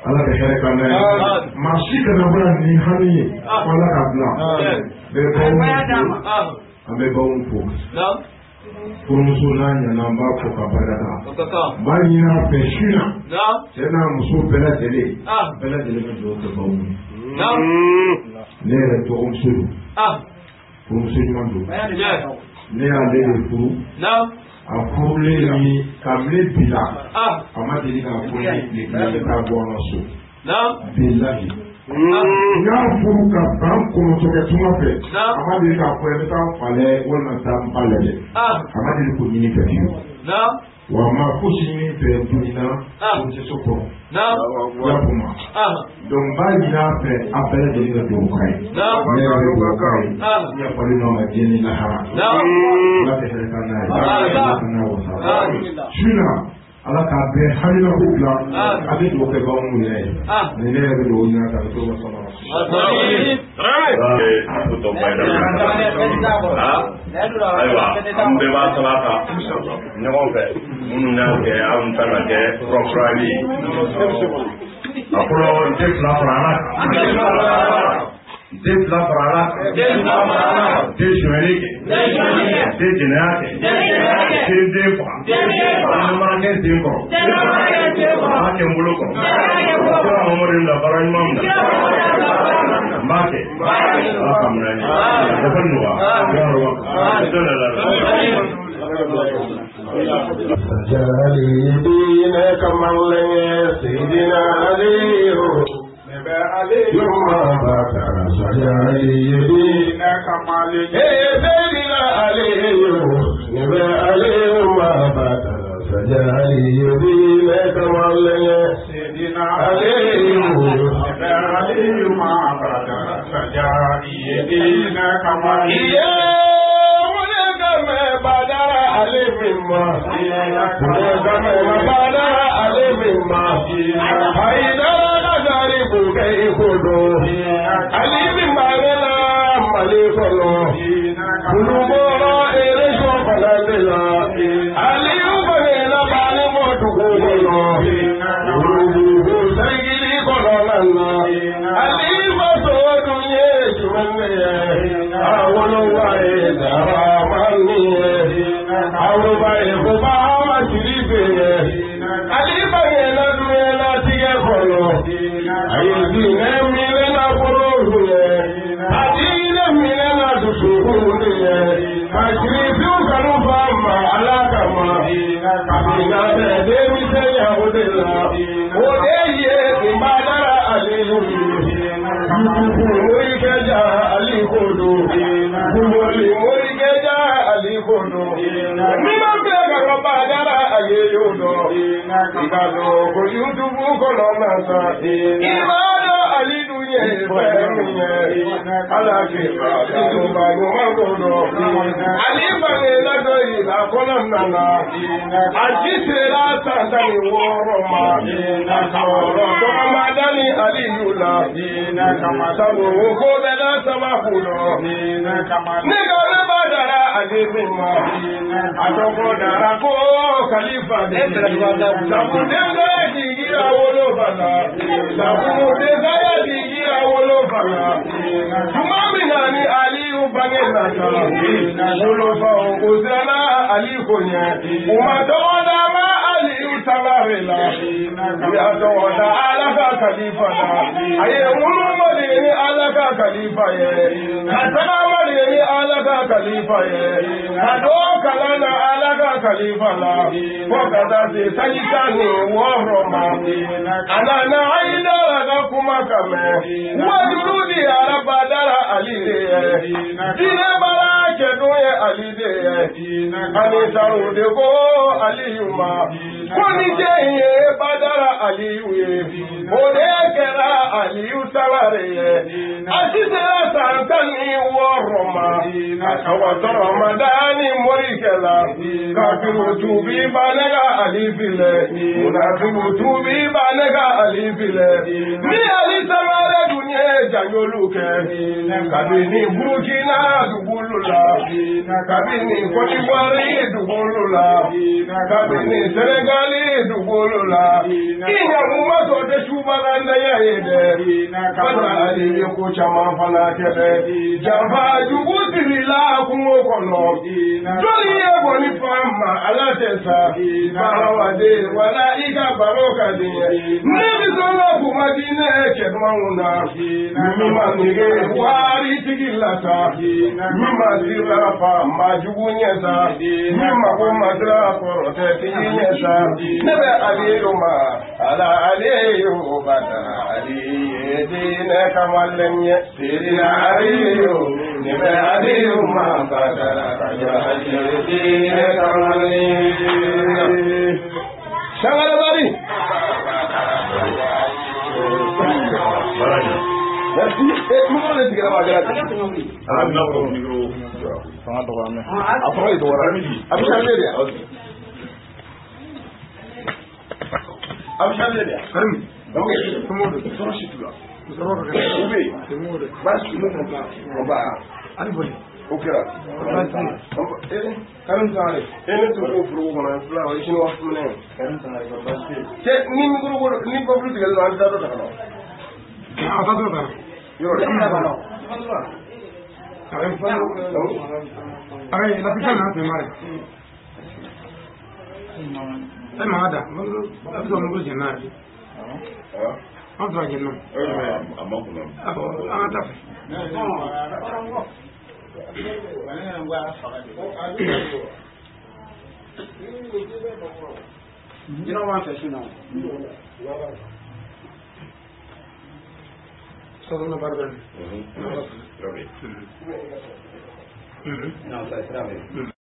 Ala ka hɛrɛ k'an n'a ye. Maa si kana bɔ yan ni hami ye fo Ala k'a bila. An bɛ baw fo. Furumuso n'a ɲɛna an b'a fo ka barika da. N b'a ɲini a fɛ su in na cɛ n'a muso bɛɛ lajɛlen bɛɛ lajɛlen bɛ dugawu kɛ baw ye. Ne yɛrɛ dɔgɔmuso don. Furumuso ɲuman don. Ne y'ale de furu. A furulen ni kabini bi la a ma deli k'a fɔ ne ye tile kelen bɛ taa bɔ an ka so. Bilahi. N y'a furu ka san 9 kɛ tunga fɛ a ma deli k'a fɔ n bɛ taa n fa lajɛ walima n taa n ba lajɛ. A ma deli k'o ɲini fɛ fiyewu. Wa a ma fosi ɲini fɛ dumuni na o tɛ so kɔnɔ. I y'a faamu donc n b'a ɲini a fɛ a bɛɛ lajɛlen ka dugawu k'a ye. Ne yɛrɛ bɛ dugawu k'a ye. N yafalen don a ma diɲɛ ni lahara. Ala ka hɛrɛ k'an n'a ye. Ala ka n'a wasa. Su in na Ala k'a bɛɛ haminako dilan a bɛ dugawu kɛ baw minnu yɛrɛ ye. Ni ne yɛrɛ bɛ dugawu ɲini a kan to ka sɔn. Ayiwa an bɛɛ b'a saba ta ɲɔgɔn fɛ minnu y'a kɛ anw ta ka kɛ kurakurali ye. A fɔlɔ n tɛ fila fara ala kan. N tɛ fila fara ala kan. N tɛ sonyɛli kɛ. N tɛ jɛnɛya kɛ. N tɛ n den faga. N mana kɛ n den kɔrɔ. N b'a kɛ n bolo kɔrɔ. N sera Mamadu in la baara ɲuman min na. N b'a kɛ. Ala ka minɛ an ye. Dafa nɔgɔya. Ayi Kabini denmisɛnya o de la o de ye nin badara Aliyu ye. Yusufu morikɛ ja Ali ko don. Kulubali morikɛ ja Ali ko don. Ni ma filɛ ka ka badara a ye y'o dɔn. I ka dɔn ko Yusufu kɔnɔ na sa. I b'a dɔn Ali dun ye fɛn min ye. Ala k'i ba ɲuman ɲuman ko dɔn. Ali bangela dɔ yi la kɔnɔ nana. A si sera san 16 ma. A sɔrɔ tɔgɔmada ni Aliyu la. Sabu ko bɛɛ n'a sababu dɔn. Ne ka ne ba dara Ale min ma. A tɔgɔ dara ko Kalifa de. Sabu denkɛ jigira wolofa la. Sabu denkɛ jigira wolofa la. Tuma min na ni Aliyu bange nata. Wolofaw o siranna Ali ko ɲɛ. U ma tɔgɔ d'a ma Aliyu Sangare la. U y'a tɔgɔ da Ala ka Kalifa la. A ye ŋunu de ni Ala ka Kalifa ye. Ka tagama de ni Ala ka Kalifa ye. Ka don kalan na Ala ka Kalifa la. Fo ka taa se sanji 16 ma. A nana Hayidara ka kuma kan mɛn. Wajulu di Araba dara Ali de ye. Diinɛ baara cɛdon ye Ali de ye. Ani Saru de ko Aliyu ma. Ko ni den ye badara Aliyu ye. O de kɛra Aliyu Sangare ye. A si sera san 16 ma. A tɔgɔ tɔrɔ ma da ni morikɛ la. Kafiru tubi ba ne ka Ali filɛ. Munafiku tubi ba ne ka Ali filɛ. Ni Ali Sangare dun ye janyolu kɛ. Kabini Burukina dugukolo la. Kabini Kɔdiwari dugukolo la. Kabini Sɛnɛgali dugukolo la. I ɲakuma tɔ tɛ subalandanya ye dɛ. Fana Ali ye ko caman fana kɛ dɛ. Janfa jugu sirila kungo kɔnɔ. Joli ye bɔnni fa ma Ala tɛ sa. Barawaden wala i ka baro ka di ye. Ne bɛ sɔn ka kuma di ne cɛ dumanw na. Min ma nege waritigi la sa. Min ma sira fa ma jugu ɲɛ sa. Min mako ma sira kɔrɔtɛ tigi ɲɛ sa. Ne bɛ Aliyu ma ala Aliyu badara Ali ye diinɛ kamalen ye. Sidina Aliyu ne bɛ Aliyu ma badara Ali ye diinɛ kamalen ye. Sangare Bari. Merci. Eh, micro de tigɛra ma kɛra ten. Ah, micro. Fanga dɔgɔya mɛ. A fanga de dɔgɔyara. A bɛ charger de yan. A bɛ charger de yan. Karim. Ok. Somɔgɔw don. Tɔɔrɔ si t'u la. Musokɔrɔba ka kɛnɛ. U bɛ yen. Somɔgɔw don. Baasi t'u la. Nba. Ali boli. O kɛra. Baasi tɛ yen. Karim Sangare. E ne tun b'o foroko kɔnɔ fila o ye siniwa minɛ ye. Karim Sangare ka baasi tɛ yen. Cɛ ni micro ko ni bafulu tigɛlen don an tɛ taa dɔ ta ka na. A taa dɔ ta. Yɔrɔ dɛ. Ayi, la ficha na tɛ mare. E ma da. A bɛ sɔrɔ micro jɛnna yɛrɛ. An sɔrɔ a jɛnna. A ma kunna. Awɔ, an ka taa fɛ. Jinɛw b'an fɛ su na. Sɔrɔ baara bɛ. Très bien. Non, ça sera bien.